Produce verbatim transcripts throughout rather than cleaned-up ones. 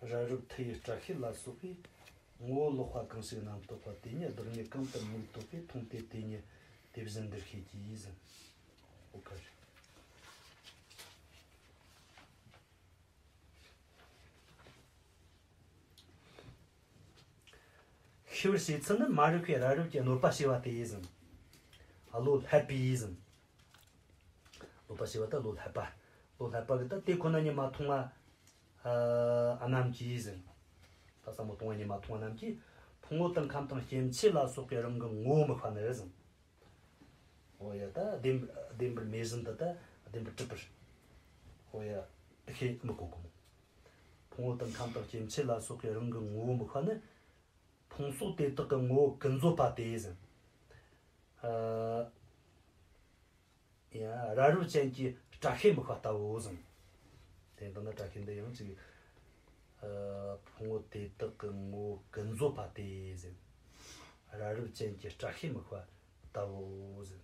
རབ་རིབ་མཐུ་ཡི་སྐྲ་ཤད་ལ་སོགས་པའི། ངོ་བོ་ལོག་པ་གང་ཞིག་རྣམ་རྟོག་པ། དེ་ཉིད་བདག་ཉིད་གང་དུ་མིག་ལྟོས་པའི། མཐོང་སྟེ་དེ་ཉིད་དེ་བཞིན་འདིར་ཤེས་ཀྱིས་ཟེར། ཨོ་ཁ་རེད། ཤེས་པར་བྱེད་ཚུལ་ནི། མ་རིག་པས་རབ་རིབ་ཀྱི་གནོད་པ་བྱས་པ་དེ་ཡིས་ཟེར། ཨ། བློ་བསླད་པས་ཟེར། གནོད་པ་བྱས་པ་ད་བློ་བསླད་པ། བློ་བསླད་པ་གིས་ད་དེ་ཁོ་ན་ཉིད་མ་མཐོང་བ། ཨ། རྣམས་ཀྱིས་ཟེར། ད་ཟབ་མོ་སྟོང་པ་ཉིད་མ་མཐོང་བ་རྣམས་ཀྱིས། ཕུང་པོ་དང་ཁམས་དང་སྐྱེ་མཆེད་ལ་སོགས་པའི་རང་གི་ངོ་བོ་དམིགས་པ་ནི་ཟེར། འོ་ཡ། ད་བདེན་བདེན་པར་མེད་བཞིན་དུ་ད་བདེན་པར་གྲུབ་པར། འོ་ཡ། དེ་ཤེས་མི་དགོས་གོ། ཕུང་པོ་དང་ཁམས་དང་སྐྱེ་མཆེད་ལ་སོགས་པའི་རང་གི་ངོ་བོ་དམིགས་པ་ནི། ཕུང་སོགས་དེ་དག་གི་ངོ་བོ་ཀུན་རྫོབ་པ་སྟེ་ཟེར། ཨ། ཡ། རབ་རིབ་ཅན་གྱི་སྐྲ་ཤད་དམིགས་པ་ལྟ་བུའོ་ཟེར། དེ་ལྟ་ན་སྐྲ་ཤད་འདི་ཡང་ཅིག་ཨ། ཕུང་པོ་དེ་དག་གི་ངོ་བོ་ཀུན་རྫོབ་པ་སྟེ་ཟེར། རབ་རིབ་ཅན་གྱི་སྐྲ་ཤད་དམིགས་པ་ལྟ་བུའོ་ཟེར།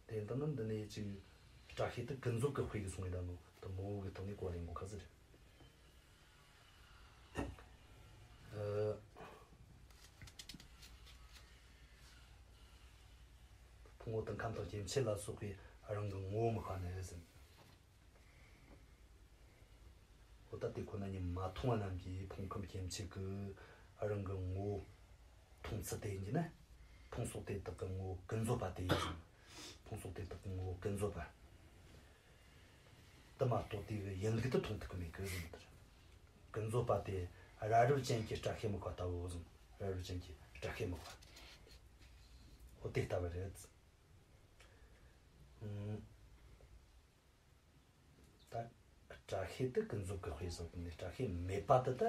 དེ་ལྟ་ན་འདི་ནས་ཅིག་སྐྲ་ཤད་དེ་ཀུན་རྫོབ་ཀྱི་དཔེ་གིས་གསུངས་ཡོད་ད་ནོ། དེ་མོ་གི་སྟེང་ནས་གོ་རིམ་གོ་ཁ་ཟེར། ཨ། ཕུང་པོ་དང་ཁམས་དང་སྐྱེ་མཆེད་ལ་སོགས་པའི་རང་གི་ངོ་བོ་དམིགས་པ་ནི་ཟེར། འོ་ད་དེ་ཁོ་ན་ཉིད་མ་མཐོང་བ་རྣམས་ཀྱིས་ཕུང་ཁམས་སྐྱེ་མཆེད་ཀྱི་རང་གི་ངོ་བོ་མཐོང་ཚུལ་དེ་ཡིན་གྱི་ན། ཕུང་སོགས་དེ་དག་གི་ངོ་བོ་ཀུན་རྫོབ་པ་དེ་ཡིན་ཟེར། ཕུང་སོགས་དེ་དག་གི་ངོ་བོ་ཀུན་རྫོབ་པ། དེ་མ་གཏོགས་དེ་གི་ཡིན་ལུགས་དེ་མཐོང་ཐུབ་ཀྱི་མེད་གི་ཟེར་ནོ་དེ་རེད། ཀུན་རྫོབ་པ་དེ་རབ་རིབ་ཅན་གྱི་སྐྲ་ཤད་དམིགས་པ་ལྟ་བུའོ་ཟེར། རབ་རིབ་ཅན་གྱི་སྐྲ་ཤད་དམིགས་པ། འོ་དེ་ལྟ་བུ་རེད། ཨང་། ད་སྐྲ་ཤད་དེ་ཀུན་རྫོབ་ཀྱི་དཔེ་བཞག་ནས། སྐྲ་ཤད་མེད་པ་དེ་ད།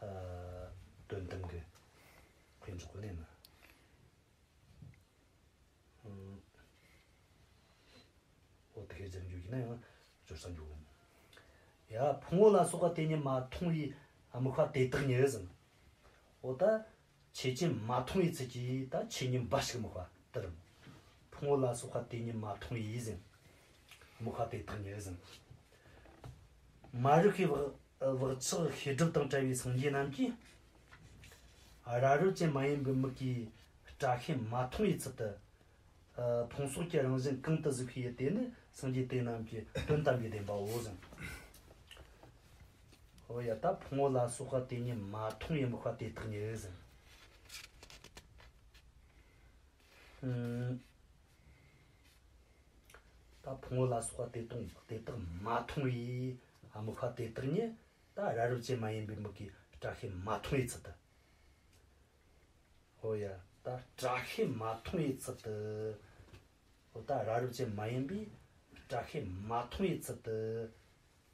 ཨ། དོན་དམ་གྱི་དཔེ་འཇོག་གི་ནས་ན། ཨང་། འོ་དེ་ཤེས་ཙམ་འཇོག་གི་ན་ཡང་སྦྱོར་ས་འཇོག་གི། ཡ། ཕུང་པོ་ལ་སོགས་པ་དེ་ཉིད་མ་མཐོང་བའི་དམིགས་པ་དེ་དག་ཉིད་ཟེར། འོ་ད་ཆོས་ཅན་མ་མཐོང་བའི་ཚུལ་གྱིས་ད་ཆོས་ཉིད་འབའ་ཞིག་དམིགས་པ་དེ་རེད། ཕུང་པོ་ལ་སོགས་པ་དེ་ཉིད་མ་མཐོང་བའི་ཟེར། དམིགས་པ་དེ་དག་ཉིད་ཟེར། མ་རིག་པའི་བག་བག་ཆགས་ཤེས་སྒྲིབ་དང་བྲལ་བའི་སངས་རྒྱས་རྣམས་ཀྱིས། རབ་རིབ་ཅན་མ་ཡིན་པའི་མིག་གིས་སྐྲ་ཤད་མ་མཐོང་བའི་ཚུལ་དུ། ཨ། ཕུང་སོགས་ཀྱི་རང་བཞིན་གང་དུ་གཟིགས་པའི་ཡུལ་དེ་ནི་སངས་རྒྱས་དེ་རྣམས་ཀྱི་དོན་དམ་པའི་བདེན་པའོ་ཟེར། འོ་ཡ། ད་ཕུང་པོ་ལ་སོགས་པ་དེ་ཉིད་མ་མཐོང་བའི་དམིགས་པ་དེ་དག་ཉིད་ཟེར། ཨང་། ད་ཕུང་པོ་ལ་སོགས་པ་དེ་དང་དེ་དག་མ་མཐོང་བའི་དམིགས་པ་དེ་དག་ཉིད་ད་རབ་རིབ་ཅན་མ་ཡིན་པའི་མིག་གིས་སྐྲ་ཤད་མ་མཐོང་བའི་ཚུལ་དུ། འོ་ཡ། ད་སྐྲ་ཤད་མ་མཐོང་བའི་ཚུལ་དུ། འོ་ད་རབ་རིབ་ཅན་མ་ཡིན་པའི་སྐྲ་ཤད་མ་མཐོང་བའི་ཚུལ་དུ།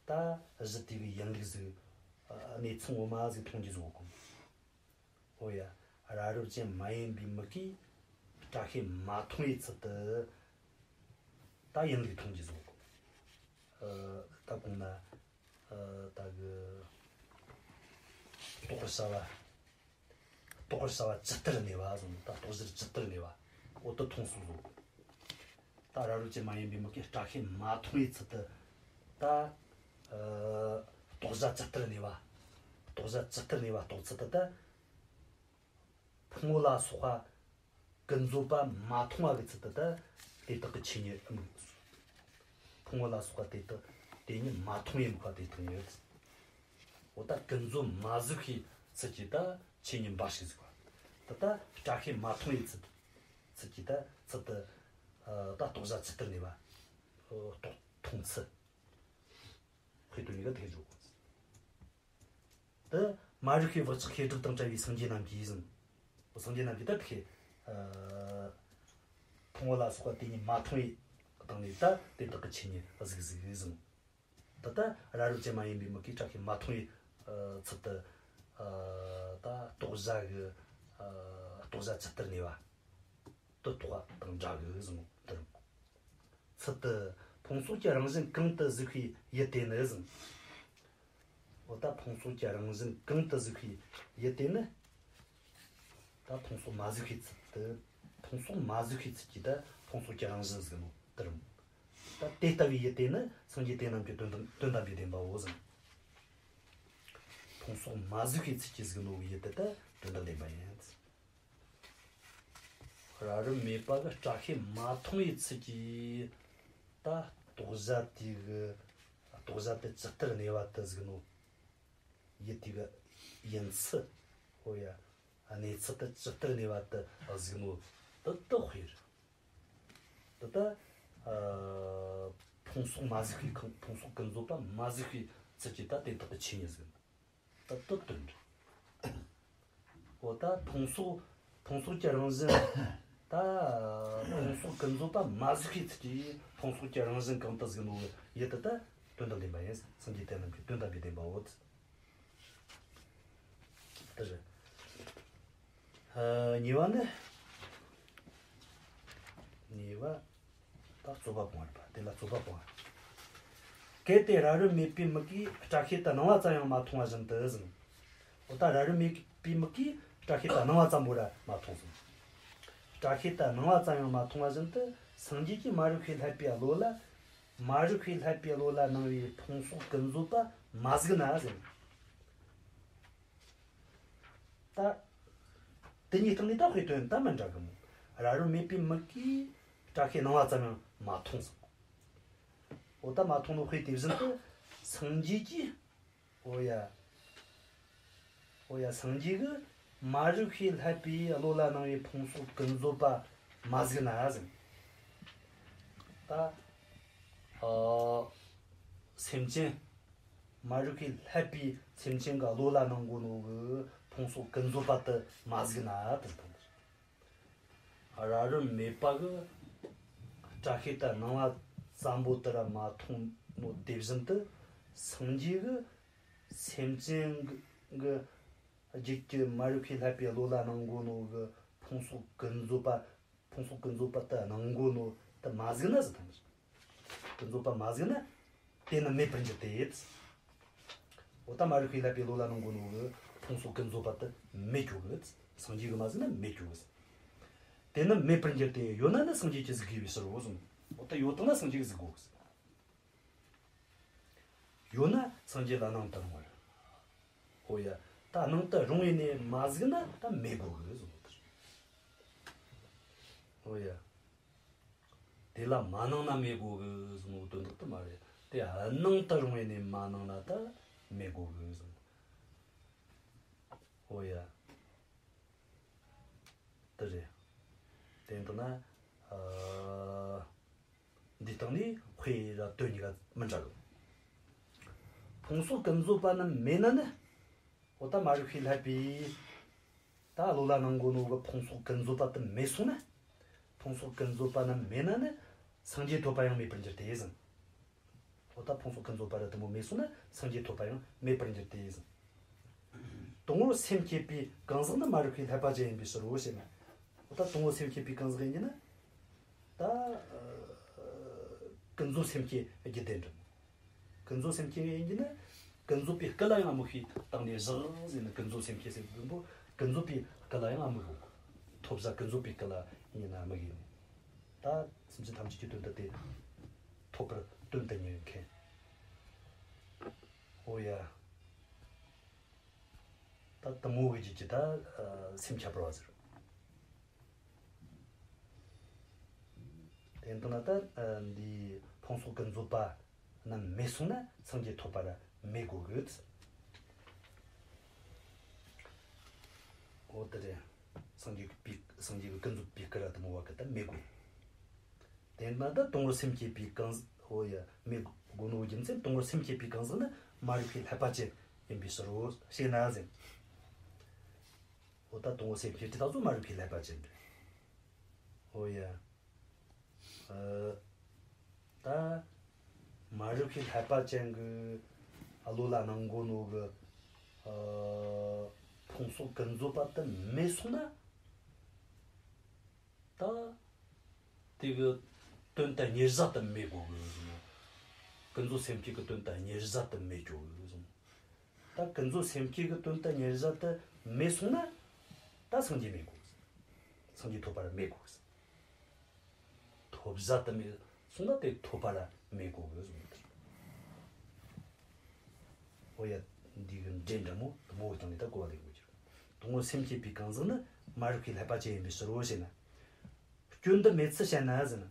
ད་གཞི་དེ་གི་ཡིན་ལུགས་ཟིག་ཨ། གནས་ཚུལ་ངོ་མ་ཟིག་མཐོང་རྒྱུ་ཟིག་ཡོད་གོ། འོ་ཡ། རབ་རིབ་ཅན་མ་ཡིན་པའི་མིག་གིས་སྐྲ་ཤད་མ་མཐོང་བའི་ཚུལ་དུ་ད་ཡིན་ལུགས་མཐོང་རྒྱུ་ཟིག་ཡོད་གོ། ཨ། ད་གོང་ན། ཨ། ད་གི་རྟོགས་པར་བྱ་བ། རྟོགས་པར་བྱ་བ་ཇི་ལྟར་གནས་པ་ཟེར་ནོ། ད་རྟོགས་བྱེད་ཇི་ལྟར་གནས་པ། འོ་དེ་མཐོང་སོང་ཟིག་ད་རབ་རིབ་ཅན་མ་ཡིན་པའི་མིག་གིས་སྐྲ་ཤད་མ་མཐོང་བའི་ཚུལ་དུ། ད། ཨ། རྟོགས་བྱ་ཇི་ལྟར་གནས་པ། རྟོགས་བྱ་ཇི་ལྟར་གནས་པ་རྟོགས་ཚུལ་དུ་ད། ཕུང་པོ་ལ་སོགས་པ་ཀུན་རྫོབ་པ་མ་མཐོང་བ་གི་ཚུལ་དུ་ད་དེ་དག་གི་ཆོས་ཉིད་དམིགས། ཕུང་པོ་ལ་སོགས་པ་དེ་དག་དེ་ཉིད་མ་མཐོང་བའི་དམིགས་པ་དེ་དག་ཉིད། འོ་ད་ཀུན་རྫོབ་མ་གཟིགས་པའི་ཚུལ་གྱིས་ད་ཆོས་ཉིད་འབའ་ཞིག་གཟིགས་པ། ད་ལྟ་སྐྲ་ཤད་མ་མཐོང་བའི་ཚུལ་ཚུལ་གྱིས་ད་ཚུལ་དུ། ཨ། ད་རྟོགས་བྱ་ཇི་ལྟར་གནས་པ། ཨ། རྟོགས་མཐོང་ཚུལ། དཔེ་དོན་གཉིས་ཀ་དེ་འཇོག་གོ། དེ་མ་རིག་པའི་བག་ཆགས་ཤེས་སྒྲིབ་དང་བྲལ་བའི་སངས་རྒྱས་རྣམས་ཀྱིས་ཟེར། སངས་རྒྱས་རྣམས་ཀྱིས་ད་དེ། ཨ། ཕུང་པོ་ལ་སོགས་པ་དེ་ཉིད་མ་མཐོང་བའི་སྟེང་ནས་ད་དེ་དག་གི་ཆོས་ཉིད་གཟིགས་གཟིགས་ཟེར། ད་ལྟ་རབ་རིབ་ཅན་མ་ཡིན་པའི་མིག་གིས་སྐྲ་ཤད་མ་མཐོང་བའི། ཨ། ཚུལ་དུ། ཨ། ད་རྟོགས་བྱ་གི། ཨ། རྟོགས་བྱ་ཇི་ལྟར་གནས་པ། དེ་རྟོགས་པ་དང་འདྲ་གི་ཟེར་ནོ་དེ་རེད། ཚུལ་དུ་ཕུང་སོགས་ཀྱི་རང་བཞིན་གང་དུ་གཟིགས་པའི་ཡུལ་དེ་ནི་ཟེར། འོ་ད་ཕུང་སོགས་ཀྱི་རང་བཞིན་གང་དུ་གཟིགས་པའི་ཡུལ་དེ་ནི། ད་ཕུང་སོགས་མ་གཟིགས་པའི་ཚུལ་དུ། ཕུང་སོགས་མ་གཟིགས་པའི་ཚུལ་གྱིས་ད་ཕུང་སོགས་ཀྱི་རང་བཞིན་གཟིགས་ནོ་དེ་རེད། ད་དེ་ལྟ་བུའི་ཡུལ་དེ་ནི་སངས་རྒྱས་དེ་རྣམས་ཀྱི་དོན་དམ་དོན་དམ་པའི་བདེན་པའོ་ཟེར། ཕུང་སོགས་མ་གཟིགས་པའི་ཚུལ་གྱིས་གཟིགས་ནོ་གི་ཡུལ་དེ་ད་དོན་དམ་བདེན་པ་ཡིན། རབ་རིབ་མེད་པ་གི་སྐྲ་ཤད་མ་མཐོང་བའི་ཚུལ་གྱིས་ད་རྟོགས་བྱ་དེ་གི་རྟོགས་བྱ་དེ་ཇི་ལྟར་གནས་པ་དེ་གཟིགས་ནོ། ཡུལ་དེ་གི་ཡིན་ཚུལ། འོ་ཡ། གནས་ཚུལ་དེ་ཇི་ལྟར་གནས་པ་དེ་གཟིགས་ནོ། དེ་དེ་དཔེ་རེད། དེ་ད་ཨ་ཕུང་སོགས་མ་གཟིགས་པའི་ཁང་ཕུང་སོགས་ཀུན་རྫོབ་པ་མ་གཟིགས་པའི་ཚུལ་གྱིས་ད་དེ་དག་གི་ཆོས་ཉིད་གཟིགས་ནོ། ད་དེ་དོན་རེད། འོ་ད་ཕུང་སོགས་ཕུང་སོགས་ཀྱི་རང་བཞིན། ད་ཕུང་སོགས་ཀུན་རྫོབ་པ་མ་གཟིགས་པའི་ཚུལ་གྱིས་ཕུང་སོགས་ཀྱི་རང་བཞིན་གང་དེ་གཟིགས་ནོ་གི་ཡུལ་དེ་ད་དོན་དམ་བདེན་པ་ཡིན། སངས་རྒྱས་དེ་རྣམས་ཀྱི་དོན་དམ་པའི་བདེན་པའོ། དེ་རེད། ཨ་གཉིས་པ་ནི། གཉིས་པ། ད་རྩོད་པ་སྤོང་བ་རེད་པ། དེ་ལ་རྩོད་པ་སྤོང་བ་རེད། གལ་ཏེ་རབ་རིབ་མེད་པའི་མིག་གིས་སྐྲ་ཤད་དེ་སྣང་བ་ཙམ་ཡང་མ་མཐོང་བ་བཞིན་དུ་ཟེར། འོ་ད་རབ་རིབ་མེད་པའི་མིག་གིས་སྐྲ་ཤད་དེ་སྣང་བ་ཙམ་པོ་ར་མ་མཐོང་ཟེར། སྐྲ་ཤད་དེ་སྣང་བ་ཙམ་ཡང་མ་མཐོང་བ་བཞིན་དུ་སངས་རྒྱས་ཀྱིས་མ་རིག་པས་བསླད་པའི་བློ་ལ། མ་རིག་པས་བསླད་པའི་བློ་ལ་སྣང་བའི་ཕུང་སོགས་ཀུན་རྫོབ་པ་མ་གཟིགས་ན་ཟེར། ད། དེ་གཉིས་སྟེང་ནས་ད་དཔེ་དོན་ད་མི་འདྲ་གི་མོ། རབ་རིབ་མེད་པའི་མིག་གིས་སྐྲ་ཤད་སྣང་བ་ཙམ་ཡང་མ་མཐོང་ཟེར། འོ་ད་མ་མཐོང་ནོ་དཔེ་དེ་བཞིན་དུ་སངས་རྒྱས་ཀྱིས། འོ་ཡ། འོ་ཡ། སངས་རྒྱས་ཀྱིས་མ་རིག་པས་བསླད་པའི་བློ་ལ་སྣང་བའི་ཕུང་སོགས་ཀུན་རྫོབ་པ་མ་གཟིགས་ན་ཟེར། ད། ཨ། སེམས་ཅན། མ་རིག་པས་བསླད་པའི་སེམས་ཅན་གྱི་བློ་ལ་སྣང་གོ་ནོ་གི་ཕུང་སོགས་ཀུན་རྫོབ་པ་དེ་མ་གཟིགས་ན་དེ་ལྟ་བུ། རབ་རིབ་མེད་པ་གི་སྐྲ་ཤད་དེ་སྣང་བ་ཙམ་པོ་དེ་ར་མ་མཐོང་ནོ་དེ་བཞིན་དུ་སངས་རྒྱས་ཀྱིས་སེམས་ཅན་གྱི་རྒྱུད་ཀྱི་མ་རིག་པས་བསླད་པའི་བློ་ལ་སྣང་གོ་ནོ་གི་ཕུང་སོགས་ཀུན་རྫོབ་པ། ཕུང་སོགས་ཀུན་རྫོབ་པ་དེ་སྣང་གོ་ནོ་དེ་མ་གཟིགས་ན་ཟེར་དང་། ཀུན་རྫོབ་པ་མ་གཟིགས་ན། དེ་ནི་མེད་པར་འགྱུར་ཏེ། འོ་ད་མ་རིག་པས་བསླད་པའི་བློ་ལ་སྣང་གོ་ནོ་གི་ཕུང་སོགས་ཀུན་རྫོབ་པ་དེ་མེད་འགྱོ་གི། སངས་རྒྱས་ཀྱིས་མ་གཟིགས་ན་མེད་འགྱོ་གི། དེ་ནི་མེད་པར་འགྱུར་ཏེ། ཡོད་ན་ནི་སངས་རྒྱས་ཀྱིས་གཟིགས་དགོས་པའི་ཕྱིར་རོ་གསུངས། འོ་ད་ཡོད་དང་ན་སངས་རྒྱས་ཀྱིས་གཟིགས་དགོས་གི། ཡོད་ན་སངས་རྒྱས་ལ་སྣང་དུ་རུང་བར། ཨོ་ཡ། ད་སྣང་དུ་རུང་བའི་ནས་མ་གཟིགས་ན་ད་མེད་དགོས་གི་གསུངས་པ་རེད། ཨོ་ཡ། དེ་ལ་མ་སྣང་ན་མེད་དགོས་གི་གསུངས་པའི་དོན་དག་དེ་མ་རེད། དེ་སྣང་དུ་རུང་བའི་ནས་མ་སྣང་ན་ད་མེད་དགོས་གི་གསུངས། ཨོ་ཡ། དེ་རེད། དེ་འདྲ་ན། ཨ། འདི་སྟེང་ནས་དཔེ་ར་དོན་གཉིས་ཀ་མི་འདྲ་གི། ཕུང་སོགས་ཀུན་རྫོབ་པ་རྣམས་མེད་ན་ནི། འོ་ད་མ་རིག་པས་བསླད་པའི། ད་བློ་ལ་སྣང་གོ་ནོ་གི་ཕུང་སོགས་ཀུན་རྫོབ་པ་དེ་མེད་སོང་ན། ཕུང་སོགས་ཀུན་རྫོབ་པ་རྣམས་མེད་ན་ནི། སངས་རྒྱས་ཐོབ་པ་ཡང་མེད་པར་འགྱུར་ཏེ་ཟེར། འོ་ད་ཕུང་སོགས་ཀུན་རྫོབ་པ་ར་དེ་མོ་མེད་སོང་ན་སངས་རྒྱས་ཐོབ་པ་ཡང་མེད་པར་འགྱུར་ཏེ་ཟེར། དང་པོར་སེམས་བསྐྱེད་པའི་གང་ཟག་ནི་མ་རིག་པས་བསླད་པ་ཅན་ཡིན་པའི་ཕྱིར་རོ་ཞེ་ན། འོ་ད་དང་པོར་སེམས་བསྐྱེད་པའི་གང་ཟག་ཡིན་གྱི་ན། ད་ཨ་ཀུན་རྫོབ་སེམས་བསྐྱེད་རྒྱུད་ལྡན་འགྲོ། ཀུན་རྫོབ་སེམས་བསྐྱེད་ཡིན་གྱི་ན། ཀུན་རྫོབ་པའི་སྐུ་ལ་ཡང་དམིགས་པའི་སྟེང་ནས་བཞག་ཟེར་ན། ཀུན་རྫོབ་སེམས་བསྐྱེད་ཟེར་བའི་དོན་པོ་ཀུན་རྫོབ་པའི་སྐུ་ལ་ཡང་དམིགས་ཡོད། ཐོབ་བྱ་ཀུན་རྫོབ་པའི་སྐུ་ལ་ཡིན་ན་དམིགས་ཡིན། ད་སེམས་ཅན་ཐམས་ཅད་ཀྱི་དོན་དུ་དེ་ཐོབ་པར་དོན་དུ་གཉེར་མཁན། ཨོ་ཡ། ད་དེ་མོ་གི་རྒྱུད་ཀྱི་ད་ཨ་སེམས་ཁྱད་པར་བ་ཟེར། དེ་ལྟ་ན་ད་ཨ་འདི་ཕུང་སོགས་ཀུན་རྫོབ་པ་རྣམས་མེད་སོང་ན་སངས་རྒྱས་ཐོབ་པ་ར་མེད་དགོས་གི། འོ་དེ་རེད། སངས་རྒྱས་པའི་སངས་རྒྱས་ཀྱི་ཀུན་རྫོབ་པའི་སྐུ་ར་དེ་མོ་བ་གི་ད་མེད་དགོས། དེ་ན་ད་དང་པོར་སེམས་བསྐྱེད་པའི་གང་ཟག་ཨོ་ཡ་མེད་དགོས་ནོ་རྒྱུ་མཚན། དང་པོར་སེམས་བསྐྱེད་པའི་གང་ཟག་ནི་མ་རིག་པས་བསླད་པ་ཅན་ཡིན་པའི་ཕྱིར་རོ་ཞེ་ན་ཟེར། ཨོ་ད་དང་པོར་སེམས་བསྐྱེད་དེ་དག་ཚོ་མ་རིག་པས་བསླད་པ་ཅན་རེད། ཨོ་ཡ། ཨ་ད་མ་རིག་པས་བསླད་པ་ཅན་གྱི་བློ་ལ་སྣང་གོ་ནོ་གི་ཨ་ཕུང་སོགས་ཀུན་རྫོབ་པ་དེ་མེད་སོང་ན། ད་དེ་གི་དོན་དུ་གཉེར་བྱ་དེ་མེད་དགོས་གི་གསུངས། ཀུན་རྫོབ་སེམས་བསྐྱེད་ཀྱི་དོན་དུ་གཉེར་བྱ་དེ་མེད་དགོས་གི་གསུངས། ད་ཀུན་རྫོབ་སེམས་བསྐྱེད་ཀྱི་དོན་དུ་གཉེར་བྱ་དེ་མེད་སོང་ན། ད་སངས་རྒྱས་མེད་དགོས་གི། སངས་རྒྱས་ཐོབ་པ་ར་མེད་དགོས་གི། ཐོབ་བྱ་དེ་མེད། སོང་ན་དེ་ཐོབ་པ་ར་མེད་དགོས་གི་གསུངས་ཏེ། འོ་ཡ། འདི་གི་འགྲེལ་འདྲ་མོ་དེ་མོ་གི་སྟེང་ནས་ད་གོ་བ་ལེན་དགོས་ཀྱི་རེད། དང་པོ་སེམས་བསྐྱེད་པའི་གང་ཟག་ནི་མ་རིག་པའི་ཀླད་པ་ཅན་ཡིན་པའི་ཕྱིར་རོ་ཞེ་ན། སྐྱོན་འདི་མེད་ཚུལ་བཤད་ན་ཟེར་ན།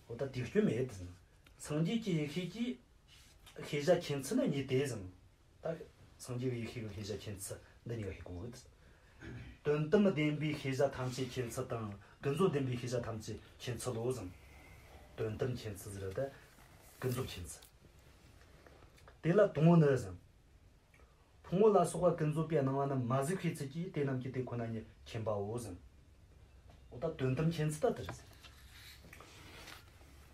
འོ་ད་དེའི་སྐྱོན་མེད་དེ་ཟེར་ན། སངས་རྒྱས་ཀྱི་ཡེ་ཤེས་ཀྱིས་ཤེས་བྱ་མཁྱེན་ཚུལ་ནི་གཉིས་ཏེ་ཟེར་ན། ད་སངས་རྒྱས་ཀྱི་ཡེ་ཤེས་ཀྱིས་ཤེས་བྱ་མཁྱེན་ཚུལ་འདི་གཉིས་ཀ་ཤེས་དགོས་གི། དོན་དམ་བདེན་པའི་ཤེས་བྱ་ཐམས་ཅད་མཁྱེན་ཚུལ་དང་ཀུན་རྫོབ་བདེན་པའི་ཤེས་བྱ་ཐམས་ཅད་མཁྱེན་ཚུལ་ལོ་ཟེར་ན། དོན་དམ་མཁྱེན་ཚུལ་ཟེར་ད་ཀུན་རྫོབ་མཁྱེན་ཚུལ། དེ་ལ་དང་པོ་ནི་ཟེར་ན། ཕུང་པོ་ལ་སོགས་པ་ཀུན་རྫོབ་པའི་སྣང་བ་རྣམས་མ་གཟིགས་པའི་ཚུལ་གྱིས་དེ་རྣམས་ཀྱི་དེ་ཁོ་ན་ཉིད་མཁྱེན་པའོ་ཟེར། འོ་ད་དོན་དམ་མཁྱེན་ཚུལ་ད་དེ་རེད་ཟེར།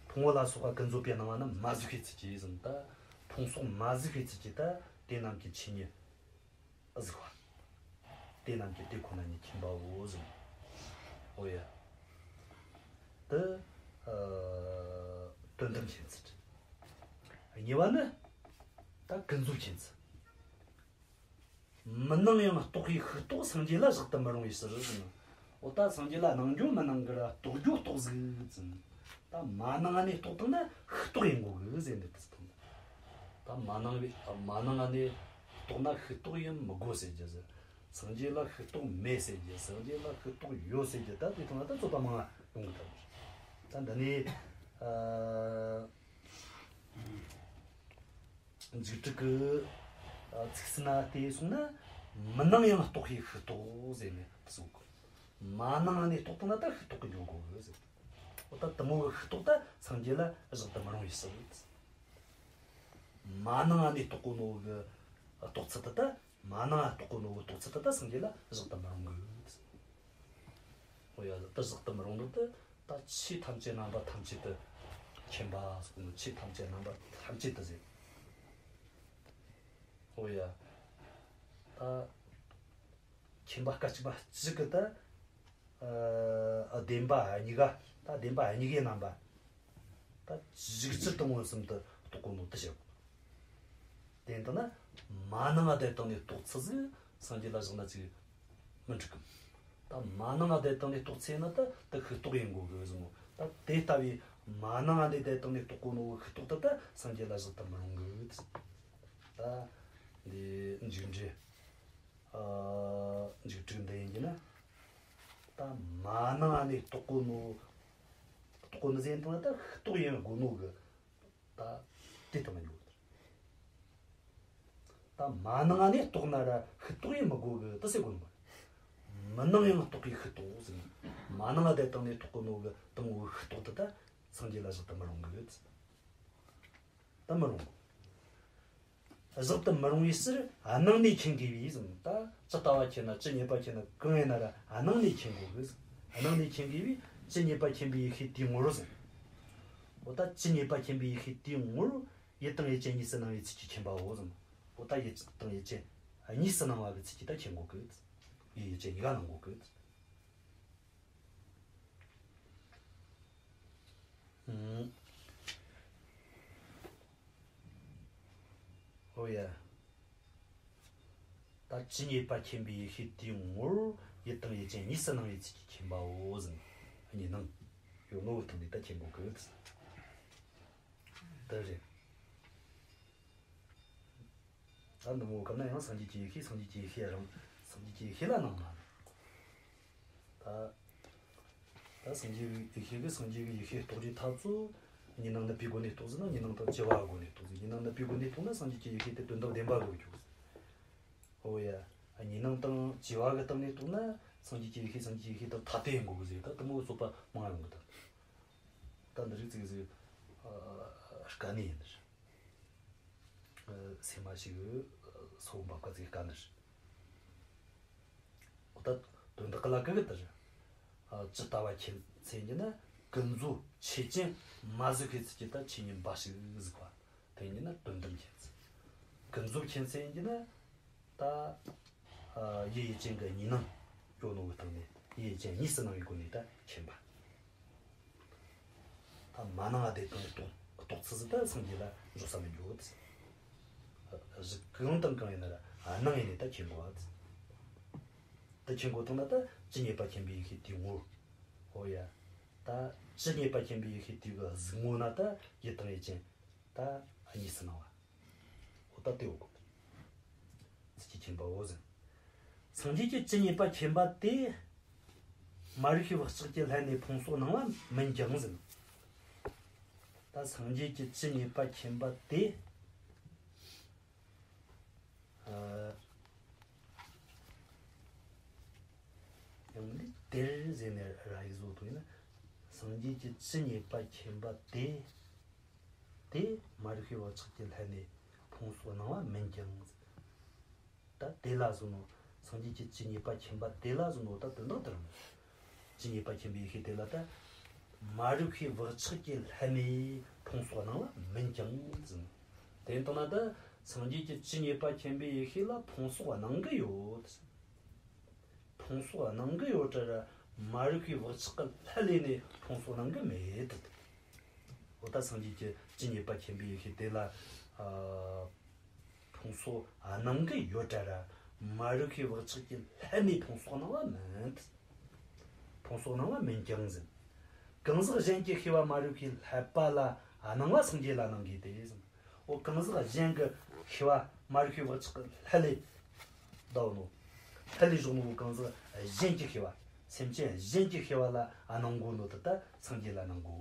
ཕུང་པོ་ལ་སོགས་པ་ཀུན་རྫོབ་པའི་སྣང་བ་རྣམས་མ་གཟིགས་པའི་ཚུལ་གྱིས་ཟེར། ད་ཕུང་སོགས་མ་གཟིགས་པའི་ཚུལ་གྱིས་ད་དེ་རྣམས་ཀྱི་ཆོས་ཉིད་གཟིགས་པ། དེ་རྣམས་ཀྱི་དེ་ཁོ་ན་ཉིད་མཁྱེན་པའོ་ཟེར། འོ་ཡ། དེ་ཨ་དོན་དམ་མཁྱེན་ཚུལ། གཉིས་པ་ནི་ད་ཀུན་རྫོབ་མཁྱེན་ཚུལ། མི་སྣང་ཡང་རྟོགས་པའི་ཤུགས་རྟོགས་སངས་རྒྱས་ལ་བཞག་ཏུ་མི་རུང་བའི་ཕྱིར་ཟེར། འོ་ད་སངས་རྒྱས་ལ་སྣང་རྒྱུ་མི་སྣང་གི་ར་རྟོགས་རྒྱུ་རྟོགས་ཟིག་ཟེར། ད་མ་སྣང་ནས་རྟོགས་བཏང་ན་ཤུགས་རྟོགས་ཡིན་དགོས་གི་ཟེར་འདི་ལྟར་སྟོན། ད་མ་སྣང་བའི་མ་སྣང་ནས་རྟོགས་ན་ཤུགས་རྟོགས་ཡིན་མི་དགོས་ཟེར་རྒྱུ་ཟེར། སངས་རྒྱས་ལ་ཤུགས་རྟོགས་མེད་ཟེར་རྒྱུ། སངས་རྒྱས་ལ་ཤུགས་རྟོགས་ཡོད་ཟེར་རྒྱུ། ད་དེ་དང་ད་རྩོད་པ་མང་ང་ཡོང་གི། ད་ད་འདི་ནས་ཨ། འཇིགས་སྐྲག་གི་ཚིག་སྲིད་ན་དེ་སོང་ན་མི་སྣང་ཡང་རྟོགས་པའི་ཤུགས་རྟོགས་ཟེར་ནས་སོགས། མ་སྣང་ནས་རྟོགས་བཏང་ན་ད་ཤུགས་རྟོགས་གི་འགྱོ་དགོས་ཟེར། འོ་ད་དེ་མོ་གི་ཤུགས་རྟོགས་ད་སངས་རྒྱས་ལ་བཞག་ཏུ་མི་རུང་བའི་ཕྱིར། མ་སྣང་ནས་རྟོགས་གོ་ནོ་གི་རྟོགས་ཚུལ་དེ་ད། མ་སྣང་རྟོགས་གོ་ནོ་གི་རྟོགས་ཚུལ་དེ་ད་སངས་རྒྱས་ལ་བཞག་ཏུ་མི་རུང་གི། འོ་ཡ། ད་བཞག་ཏུ་མི་རུང་ནོ་དེ་ད་ཆོས་ཐམས་ཅད་རྣམ་པ་ཐམས་ཅད་དུ་མཁྱེན་པ་ཟེར་གོ་ནོ། ཆོས་ཐམས་ཅད་རྣམ་པ་ཐམས་ཅད་དུ་ཟེར། འོ་ཡ། ད་མཁྱེན་པ་སྐད་ཅིག་མ་གཅིག་གིས་ད་ཨ་བདེན་པ་གཉིས་ཀ། ད་བདེན་པ་གཉིས་ཀའི་རྣམ་པ། ད་གཅིག་གྱུར་དུ་མངོན་སུམ་དུ་རྟོགས་གོ་ནོ་དེ་བཤད་གོ། དེ་ལྟ་ན་མ་སྣང་བ་དེ་བཏང་ནས་རྟོགས་ཚུལ་ཟིག་སངས་རྒྱས་ལ་བཞག་ན་ཅིག་མི་འགྲིག་གམ། ད་མ་སྣང་བ་དེ་བཏང་ནས་རྟོགས་ཚུལ་ན་ད་དེ་ཤུགས་རྟོགས་ཡིན་དགོས་གི་ཟེར་མོ། ད་དེ་ལྟ་བུའི་མ་སྣང་བ་དེ་བཏང་ནས་རྟོགས་གོ་ནོ་ཤུགས་རྟོགས་དེ་ད་སངས་རྒྱས་ལ་བཞག་ཏུ་མི་རུང་གི། ད་འདི་འཇིགས་འགྲེལ། ཨ། འཇིགས་སྐྲག་འདི་ཡིན་གྱི་ན། ད་མ་སྣང་ནས་རྟོགས་གོ་ནོ། རྟོགས་གོ་ནི་ཟེར་དང་ད་ཤུགས་རྟོགས་ཡིན་དགོས་ནོ་གི། ད་དེ་ལྟ་མི་འགྱུར། ད་མ་སྣང་ནས་རྟོགས་ན་ར་ཤུགས་རྟོགས་ཡིན་མི་དགོས་གི་དེ་ཟེར་གོ་ནོ། མི་སྣང་ཡང་རྟོགས་པའི་ཤུགས་རྟོགས་ཟེར། མ་སྣང་དེ་བཏང་ནས་རྟོགས་གོ་ནོ་གི་དེ་མོ་གི་ཤུགས་རྟོགས་དེ་ད་སངས་རྒྱས་ལ་བཞག་ཏུ་མི་རུང་གི། ད་མི་རུང་། བཞག་ཏུ་མི་རུང་བའི་ཕྱིར་སྣང་ནས་མཁྱེན་དགོས་པས་ཟེར། ད་ཇི་ལྟ་བ་མཁྱེན་ན། ཇི་སྙེད་པ་མཁྱེན་ན། གང་ཡིན་ན་ར་སྣང་ནས་མཁྱེན་དགོས་གི་ཟེར། སྣང་ནས་མཁྱེན་དགོས་པས་ཇི་སྙེད་པ་མཁྱེན་པའི་ཡེ་ཤེས་དེའི་ངོར་ཟེར། འོ་ད་ཇི་སྙེད་པ་མཁྱེན་པའི་ཡེ་ཤེས་དེའི་ངོར་ཡུལ་དང་ཡུལ་ཅན་གཉིས་སུ་སྣང་བའི་ཚུལ་གྱིས་མཁྱེན་པའོ་ཟེར། འོ་ད་ཡུལ་དང་ཡུལ་ཅན་གཉིས་སུ་སྣང་བ་གི་ཚུལ་གྱིས་ད་མཁྱེན་དགོས་གི། ཡུལ་ཡུལ་ཅན་གཉིས་ཀ་སྣང་དགོས་གི། ཨུམ། ཨོ་ཡ། ད་ཇི་སྙེད་པ་མཁྱེན་པའི་ཡེ་ཤེས་དེའི་ངོར་ཡུལ་དང་ཡུལ་ཅན་གཉིས་སུ་སྣང་བའི་ཚུལ་གྱིས་མཁྱེན་པའོ་ཟེར། གཉིས་སྣང་ཡོད་ནོ་བོ་དང་ནི་ད་མཁྱེན་དགོས་གི། དེ་རེད། ད་འདི་མོ་བཀབ་ན་ཡང་སངས་རྒྱས་ཀྱི་ཡེ་ཤེས། སངས་རྒྱས་ཀྱི་ཡེ་ཤེས་རང་། སངས་རྒྱས་ཀྱི་ཡེ་ཤེས་ལ་སྣང་མ་ནུས། ད་ད་སངས་རྒྱས་ཀྱི་ཡེ་ཤེས་ཀྱི། སངས་རྒྱས་ཀྱི་ཡེ་ཤེས་རྟོགས་རྒྱུའི་ཐབས་ཚུལ། གཉིས་སྣང་ནུབ་པའི་སྒོ་ནས་རྟོགས་ཟེར་ན། གཉིས་སྣང་དང་བཅས་པའི་སྒོ་ནས་རྟོགས་ཟེར། གཉིས་སྣང་ནུབ་པའི་སྒོ་ནས་རྟོགས་ན་སངས་རྒྱས་ཀྱི་ཡེ་ཤེས་དེ་དོན་དམ་བདེན་པ་གི་འགྱོ་ཟེར། འོ་ཡ། གཉིས་སྣང་དང་བཅས་པ་གི་སྟེང་ནས་རྟོགས་ན་སངས་རྒྱས་ཀྱི་ཡེ་ཤེས། སངས་རྒྱས་ཀྱི་ཡེ་ཤེས་དེ་ཐ་དད་ཡིན་དགོས་གི་ཟེར། ད་དེ་མོ་རྩོད་པ་མང་ང་ཡོང་གི། ད་ད་འདི་རིགས་ཅིག་ཟིག་ཨ་དཀའ་གནད་ཡིན་ནི་རེད། སེམས་མ་ཞིག་སོ་འབབ་ཀ་ཙིག་དཀའ་ནི་རེད། འོ་ད་དོན་དག་གི་ལ་ཀ་གི་དེ་རེད། ཨ། ཇི་ལྟ་བ་མཁྱེན་ཚུལ་ཡིན་ན་ཀུན་རྫོབ་ཆོས་ཅན་མ་གཟིགས་པའི་ཚུལ་གྱིས་ད་ཆོས་ཉིད་འབའ་ཞིག་གཟིགས་པ། དེ་ཡིན་ན་དོན་དམ་མཁྱེན་ཚུལ། ཀུན་རྫོབ་མཁྱེན་ཚུལ་ཡིན་ན་ད། ཨ། ཡུལ་ཡུལ་ཅན་གྱི་གཉིས་སྣང་ཡོད་ནོ་གི་སྟེང་ནས་ཡུལ་ཡུལ་ཅན་གཉིས་སུ་སྣང་བའི་སྒོ་ནས་ད་མཁྱེན་པ། ད་མ་སྣང་བ་དེ་བཏང་ནས་རྟོགས། རྟོགས་ཚུལ་ཟིག་ད་སངས་རྒྱས་ལ་འཇོག་ས་མི་འགྱོ་གི། གཞི་གང་དང་གང་ཡིན་ན་ར་སྣང་ཡིན་ནས་ད་མཁྱེན་དགོས་པ། ད་མཁྱེན་དགོས་བཏང་ན་ད་ཇི་སྙེད་པ་མཁྱེན་པའི་ཡེ་ཤེས་དེའི་ངོར། ཨོ་ཡ། ད་ཇི་སྙེད་པ་མཁྱེན་པའི་ཡེ་ཤེས་དེ་གི་གཟུགས་ངོ་ན་ད་ཡུལ་དང་ཡུལ་ཅན་ད་གཉིས་སུ་སྣང་བ། འོ་ད་དེ་འོ་གོ། ཚུལ་གྱིས་མཁྱེན་པའོ་ཟེར། སངས་རྒྱས་ཀྱི་ཇི་སྙེད་པ་མཁྱེན་པ་དེ། མ་རིག་པའི་བག་ཆགས་ཀྱིས་བསླད་ནས་ཕུང་སོགས་སྣང་བ་མིན་ཀྱང་ཟེར། ད་སངས་རྒྱས་ཀྱི་ཇི་སྙེད་པ་མཁྱེན་པ་དེ། ཨ། ཡང་འདི་དེར་ཟེར་ནས་ར་ཡིག་བཟོ་དོ་ཡིན་ན། སངས་རྒྱས་ཀྱི་ཇི་སྙེད་པ་མཁྱེན་པ་དེ། དེ་མ་རིག་པའི་བག་ཆགས་ཀྱིས་བསླད་ནས་ཕུང་སོགས་སྣང་བ་མིན་ཀྱང་། ད་དེ་ལ་ཟེར་ནོ། སངས་རྒྱས་ཀྱི་ཇི་སྙེད་པ་མཁྱེན་པ་དེ་ལ་ཟེར་ནོ། ད་དོན་དག་དེ་རང་། ཇི་སྙེད་པ་མཁྱེན་པའི་ཡེ་ཤེས་དེ་ལ་ད། མ་རིག་པའི་བག་ཆགས་ཀྱིས་བསླད་ནས་ཕུང་སོགས་སྣང་བ་མིན་ཀྱང་ཟེར། དེ་ལྟ་ན་ད་སངས་རྒྱས་ཀྱི་ཇི་སྙེད་པ་མཁྱེན་པའི་ཡེ་ཤེས་ལ་ཕུང་སོགས་སྣང་གི་ཡོད། ཕུང་སོགས་སྣང་གི་ཡོད་དྲ་ར། མ་རིག་པའི་བག་ཆགས་ཀྱིས་བསླད་ནས་ཕུང་སོགས་སྣང་གི་མེད། འོ་ད་སངས་རྒྱས་ཀྱི་ཇི་སྙེད་པ་མཁྱེན་པའི་ཡེ་ཤེས་དེ་ལ། ཨ། ཕུང་སོགས་སྣང་གི་ཡོད་དྲ་ར། མ་རིག་པའི་བག་ཆགས་ཀྱིས་བསླད་ནས་ཕུང་སོགས་སྣང་བ་མིན། ཕུང་སོགས་སྣང་བ་མིན་ཀྱང་ཟེར། གང་ཟག་གཞན་གྱི་ཤེས་པ་མ་རིག་པས་བསླད་པ་ལ་སྣང་བ་སངས་རྒྱས་ལ་སྣང་གི་སྟེ་ཟེར། འོ་གང་ཟག་གཞན་གྱི་ཤེས་པ་མ་རིག་པའི་བག་ཆགས་ཀྱིས་བསླད་ལས་བསྡད་ནོ། བསླད་ལས་བཞག་ནོ་གང་ཟག་གཞན་གྱི་ཤེས་པ། སེམས་ཅན་གཞན་གྱི་ཤེས་པ་ལ་སྣང་གོ་ནོ་དེ་ད་སངས་རྒྱས་ལ་སྣང་གོ།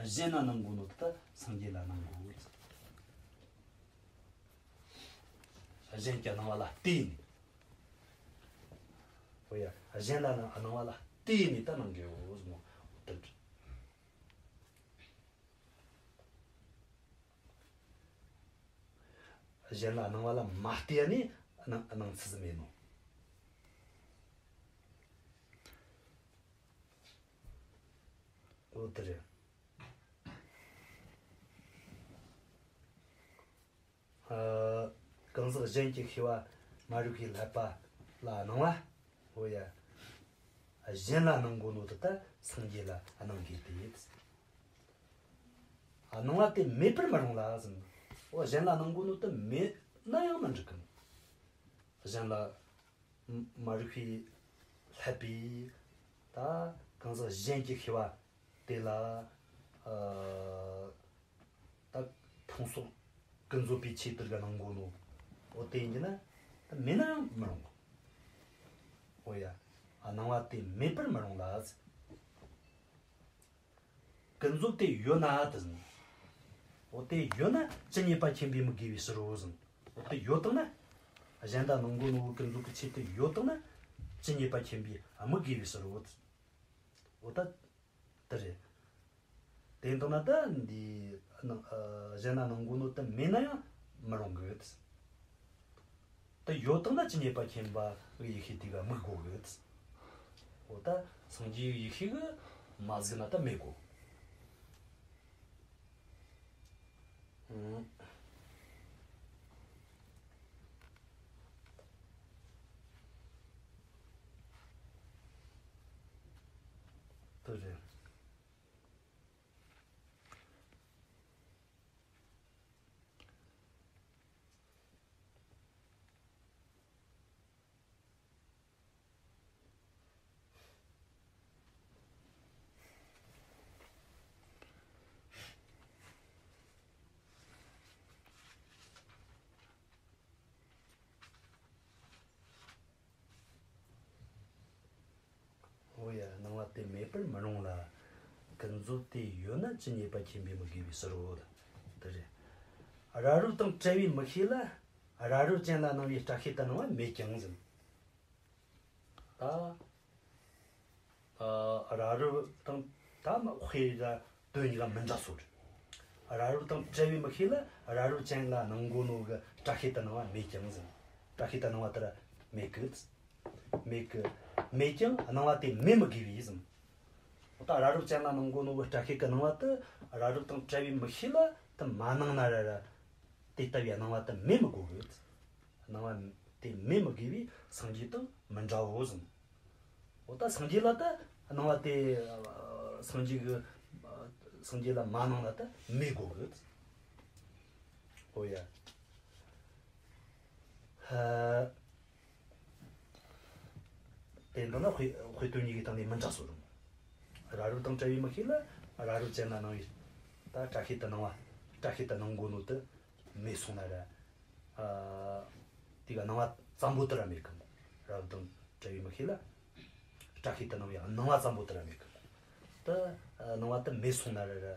གཞན་ལ་སྣང་གོ་ནོ་དེ་ད་སངས་རྒྱས་ལ་སྣང་གོ། གཞན་གྱི་སྣང་བ་ལ་བརྟེན་ནས། འོ་ཡ། གཞན་ལ་སྣང་བ་ལ་བརྟེན་ནས་ད་སྣང་གི་ཡོད་ཟེར་མོ། དེ་གཞན་ལ་སྣང་བ་ལ་མ་བརྟེན་ནས་སྣང་སྣང་ཚུལ་ཟིག་མེད་ནོ། འོ་དེ་རེད། ཨ། གང་ཟག་གཞན་གྱི་ཤེས་པ་མ་རིག་པས་བསླད་པ་ལ་སྣང་བ། འོ་ཡ། གཞན་ལ་སྣང་གོ་ནོ་དེ་ད་སངས་རྒྱས་ལ་སྣང་གི་སྟེ། སྣང་བ་དེ་མེད་པར་མི་རུང་ལ་ཟེར། འོ་གཞན་ལ་སྣང་གོ་ནོ་དེ་མེད་ན་ཡང་མི་འགྲིག་གི། གཞན་ལ་མ་རིག་པས་བསླད་པའི་ད་གང་ཟག་གཞན་གྱི་ཤེས་པ་དེ་ལ། ཨ། ད་ཕུང་སོགས་ཀུན་རྫོབ་པའི་ཆོས་དེ་རིགས་སྣང་གོ་ནོ། འོ་དེ་ཡིན་གྱི་ན་ད་མེད་ན་ཡང་མི་རུང་གོ། འོ་ཡ། སྣང་བ་དེ་མེད་པར་མི་རུང་ལ་ཟེར། ཀུན་རྫོབ་དེ་ཡོད་ན་དེ་ཟེར། འོ་དེ་ཡོད་ན་ཇི་སྙེད་པ་མཁྱེན་པས་དམིགས་དགོས་པའི་ཕྱིར་རོ་ཟེར། འོ་དེ་ཡོད་དང་ན། གཞན་ལ་སྣང་གོ་ནོ་ཀུན་རྫོབ་ཀྱི་ཆོས་དེ་ཡོད་དང་ན་ཇི་སྙེད་པ་མཁྱེན་པས་དམིགས་དགོས་པའི་ཕྱིར་རོ། འོ་ད་དེ་རེད། དེ་ལྟ་ན་ད་འདི་སྣང་ཨ་གཞན་ལ་སྣང་གོ་ནོ་དེ་མེད་ན་ཡང་མི་རུང་གི། དེ་ཡོད་དང་ན་ཇི་སྙེད་པ་མཁྱེན་པ་གི་ཡེ་ཤེས་དེ་ག་དམིགས་དགོས་གི། འོ་ད་སངས་རྒྱས་ཡེ་ཤེས་གི་མ་གཟིགས་ན་ད་མེད་གོ། ཨང་། དེ་རེད། འོ་ཡ། སྣང་བ་དེ་མེད་པར་མི་རུང་ལ། ཀུན་རྫོབ་དེ་ཡོད་ན་ཇི་སྙེད་པ་མཁྱེན་པས་དམིགས་དགོས་པའི་ཕྱིར་རོ། དེ་རེད། རབ་རིབ་དང་བྲལ་བའི་མིག་ཤེས་ལ། རབ་རིབ་ཅན་ལ་སྣང་བའི་སྐྲ་ཤད་དུ་སྣང་བ་མེད་ཀྱང་ཟེར། ད། ཨ། རབ་རིབ་དང་ད་དཔེ་ལ་དོན་གཉིས་ཀ་མི་འདྲ་སོ་རེད། རབ་རིབ་དང་བྲལ་བའི་མིག་ཤེས་ལ་རབ་རིབ་ཅན་ལ་སྣང་གོ་ནོ་གི་སྐྲ་ཤད་དུ་སྣང་བ་མེད་ཀྱང་ཟེར། སྐྲ་ཤད་དུ་སྣང་བ་དེ་ར་མེད་གི། མེད་གི། མེད་ཀྱང་སྣང་བ་དེ་མེད་མི་དགོས་པས་ཟེར། འོ་ད་རབ་རིབ་ཅན་ལ་སྣང་གོ་ནོ་གི་སྐྲ་ཤད་ཀྱི་སྣང་བ་དེ་རབ་རིབ་དང་བྲལ་བའི་མིག་ཤེས་ལ་དེ་མ་སྣང་ན་ར་ར། དེ་ལྟ་བུའི་སྣང་བ་དེ་མེད་མི་དགོས་གི། སྣང་བ་དེ་མེད་མི་དགོས་པས་སངས་རྒྱས་དང་མི་འདྲའོ་ཟེར། འོ་ད་སངས་རྒྱས་ལ་ད་སྣང་བ་དེ་ཨ་སངས་རྒྱས་ཀྱི་ཨ་སངས་རྒྱས་ལ་མ་སྣང་ན་ད་མེད་དགོས་གི། འོ་ཡ། ཧ། དེ་འདྲ་ན་དཔེ་དཔེ་དོན་གཉིས་ཀྱི་སྟེང་ནས་མི་འདྲ་སོ་རུང་། རབ་རིབ་དང་བྲལ་བའི་མིག་ཤེས་ལ་རབ་རིབ་ཅན་ལ་སྣང་བའི་ད་སྐྲ་ཤད་དེ་སྣང་བ། སྐྲ་ཤད་དེ་སྣང་གོ་ནོ་དེ་མེད་སོང་ན་ར། ཨ། དེ་ག་སྣང་བ་ཙམ་པོ་དེ་ར་མེད་གི། རབ་རིབ་དང་བྲལ་བའི་མིག་ཤེས་ལ་སྐྲ་ཤད་དེ་སྣང་བའི་སྣང་བ་ཙམ་པོ་དེ་ར་མེད་གི། ད་ཨ་སྣང་བ་དེ་མེད་སོང་ན་ར་ར། ཨ།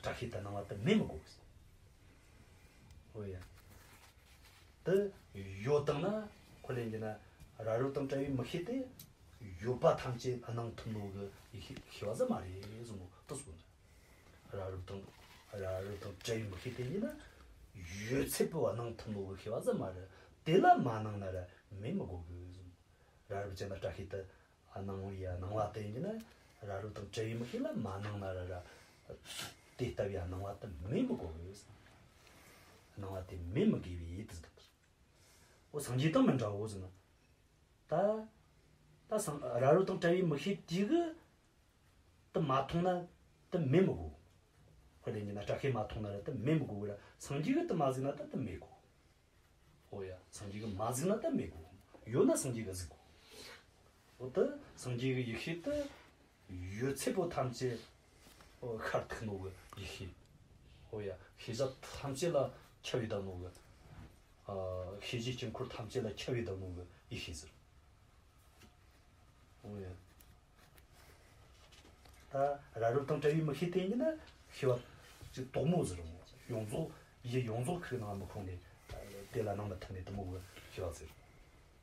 སྐྲ་ཤད་དེ་སྣང་བ་དེ་མེད་མི་དགོས་གི། འོ་ཡ། དེ་ཡོད་བཏང་ན། ཁོ་ལས་འདི་ན་རབ་རིབ་དང་བྲལ་བའི་མིག་ཤེས་དེ་ཡོད་པ་ཐམས་ཅད་སྣང་ཐུབ་ནོ་གི་ཡེ་ཤེས་ཤེས་པ་ཟིག་མ་རེད་གསུངས་ནོ་དེ་གསུངས་ནི། རབ་རིབ་དང་རབ་རིབ་དང་བྲལ་བའི་མིག་ཤེས་དེ་ཡིན་ན་ཡོད་ཚད་པོ་སྣང་ཐུབ་ནོ་གི་ཤེས་པ་ཟིག་མ་རེད། དེ་ལ་མ་སྣང་ན་ར་མེད་མི་དགོས་གི་གསུངས། རབ་རིབ་ཅན་ལ་སྐྲ་ཤད་དེ་སྣང་བའི་སྣང་བ་དེ་ཡིན་ན། རབ་རིབ་དང་བྲལ་བའི་མིག་ཤེས་ལ་མ་སྣང་ན་ར་ར། དེ་ལྟ་བུའི་སྣང་བ་དེ་མེད་མི་དགོས་གི། སྣང་བ་དེ་མེད་མི་དགོས་པའི་ཡིད་དུ་འདུག་འོ་སངས་རྒྱས་དང་མི་འདྲ་བོ་ཟེར་ན། ད་ད་སངས་རབ་རིབ་དང་བྲལ་བའི་མིག་ཤེས་དེ་གི་དེ་མ་མཐོང་ན་དེ་མེད་མི་དགོས། དཔེ་དེ་ཡིན་ན་སྐྲ་ཤད་མ་མཐོང་ན་ར་དེ་མེད་མི་དགོས་གི་ར། སངས་རྒྱས་གི་དེ་མ་གཟིགས་ན་ད་དེ་མེད་གོ། འོ་ཡ། སངས་རྒྱས་གི་མ་གཟིགས་ན་ད་མེད་གོ། ཡོད་ན་སངས་རྒྱས་གི་གཟིགས་གོ། འོ་དེ་སངས་རྒྱས་གི་ཡེ་ཤེས་དེ་ཡོད་ཚད་པོ་ཐམས་ཅད། འོ་ཤར་ཐུབ་ནོ་གི་ཡེ་ཤེས། འོ་ཡ། ཤེས་བྱ་ཐམས་ཅད་ལ་ཁྱབ་བསྡད་ནོ་གི། ཨ། ཤེས་བྱའི་དཀྱིལ་འཁོར་ཐམས་ཅད་ལ་ཁྱབ་བསྡད་ནོ་གི་ཡེ་ཤེས་ཟེར། འོ་ཡ། ད་རབ་རིབ་དང་བྲལ་བའི་མིག་ཤེས་དེ་ཡིན་ན་ཤེས་པ་ཅིག་དོག་མོ་ཟེར་རུང་། ཡོངས་རྫོགས་ཡིད་ཡོངས་རྫོགས་ཁོའི་ནང་མི་ཁོང་ནས་དེ་ལ་སྣང་མི་ཐུབ་ནས་དེ་མོ་གི་ཤེས་པ་ཟེར།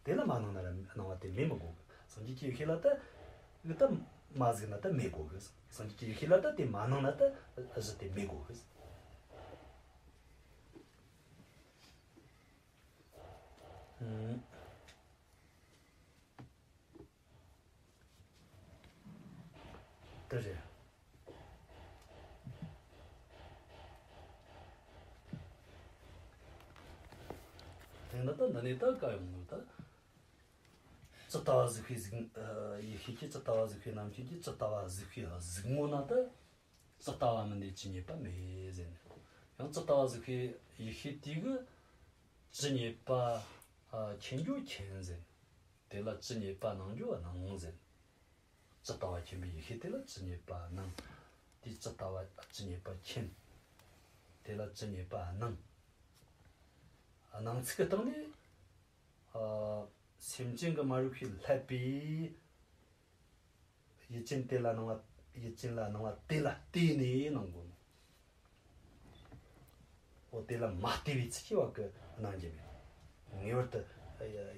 དེ་ལ་མ་སྣང་ན་ར་སྣང་བ་དེ་མེད་མི་དགོས་གི། སངས་རྒྱས་ཀྱི་ཡེ་ཤེས་ལ་ད་གི་ད་མ་གཟིགས་ན་ད་མེད་དགོས་གི། སངས་རྒྱས་ཀྱི་ཡེ་ཤེས་ལ་ད་དེ་མ་སྣང་ན་ད་གཞི་དེ་མེད་དགོས་གི། ཨུམ། དེ་རེད། དེ་ན་ད་འདི་ནས་ད་བཀའ་ཡོང་ནོ་ད། ཇི་ལྟ་བ་གཟིགས་པའི་གཟིགས། ཨ། ཡེ་ཤེས་ཀྱིས་ཇི་ལྟ་བ་གཟིགས་པའི་རྣམ་མཁྱེན་གྱིས་ཇི་ལྟ་བ་གཟིགས་པའི་གཟིགས་ངོ་ན་ད། ཇི་ལྟ་བ་མིན་ཏེ་ཇི་སྙེད་པ་མེད་ཟེར་ནས། ཡང་ཇི་ལྟ་བ་གཟིགས་པའི་ཡེ་ཤེས་དེ་གིས་ཇི་སྙེད་པ། ཨ། མཁྱེན་རྒྱུ་མཁྱེན་ཟེར། དེ་ལ་ཇི་སྙེད་པ་སྣང་རྒྱུ་སྣང་ཟེར། ཇི་ལྟ་བ་མཁྱེན་པའི་ཡེ་ཤེས་དེ་ལ་ཇི་སྙེད་པ་སྣང་། དེས་ཇི་ལྟ་བ་ཇི་སྙེད་པ་མཁྱེན། དེ་ལ་ཇི་སྙེད་པ་སྣང་། སྣང་ཚུལ་གྱི་སྟེང་ནས། ཨ། སེམས་ཅན་གྱི་མ་རིག་པས་བསླད་པའི་ཡུལ་ཅན་དེ་ལ་སྣང་བ། ཡུལ་ཅན་ལ་སྣང་བ་དེ་ལ་བལྟས་ནས་སྣང་དགོས་ནོ། འོ་དེ་ལ་མ་བལྟས་པའི་ཚུལ་གྱིས་བ་གི་སྣང་རྒྱུ་མེད། ངེས་པར་དུ་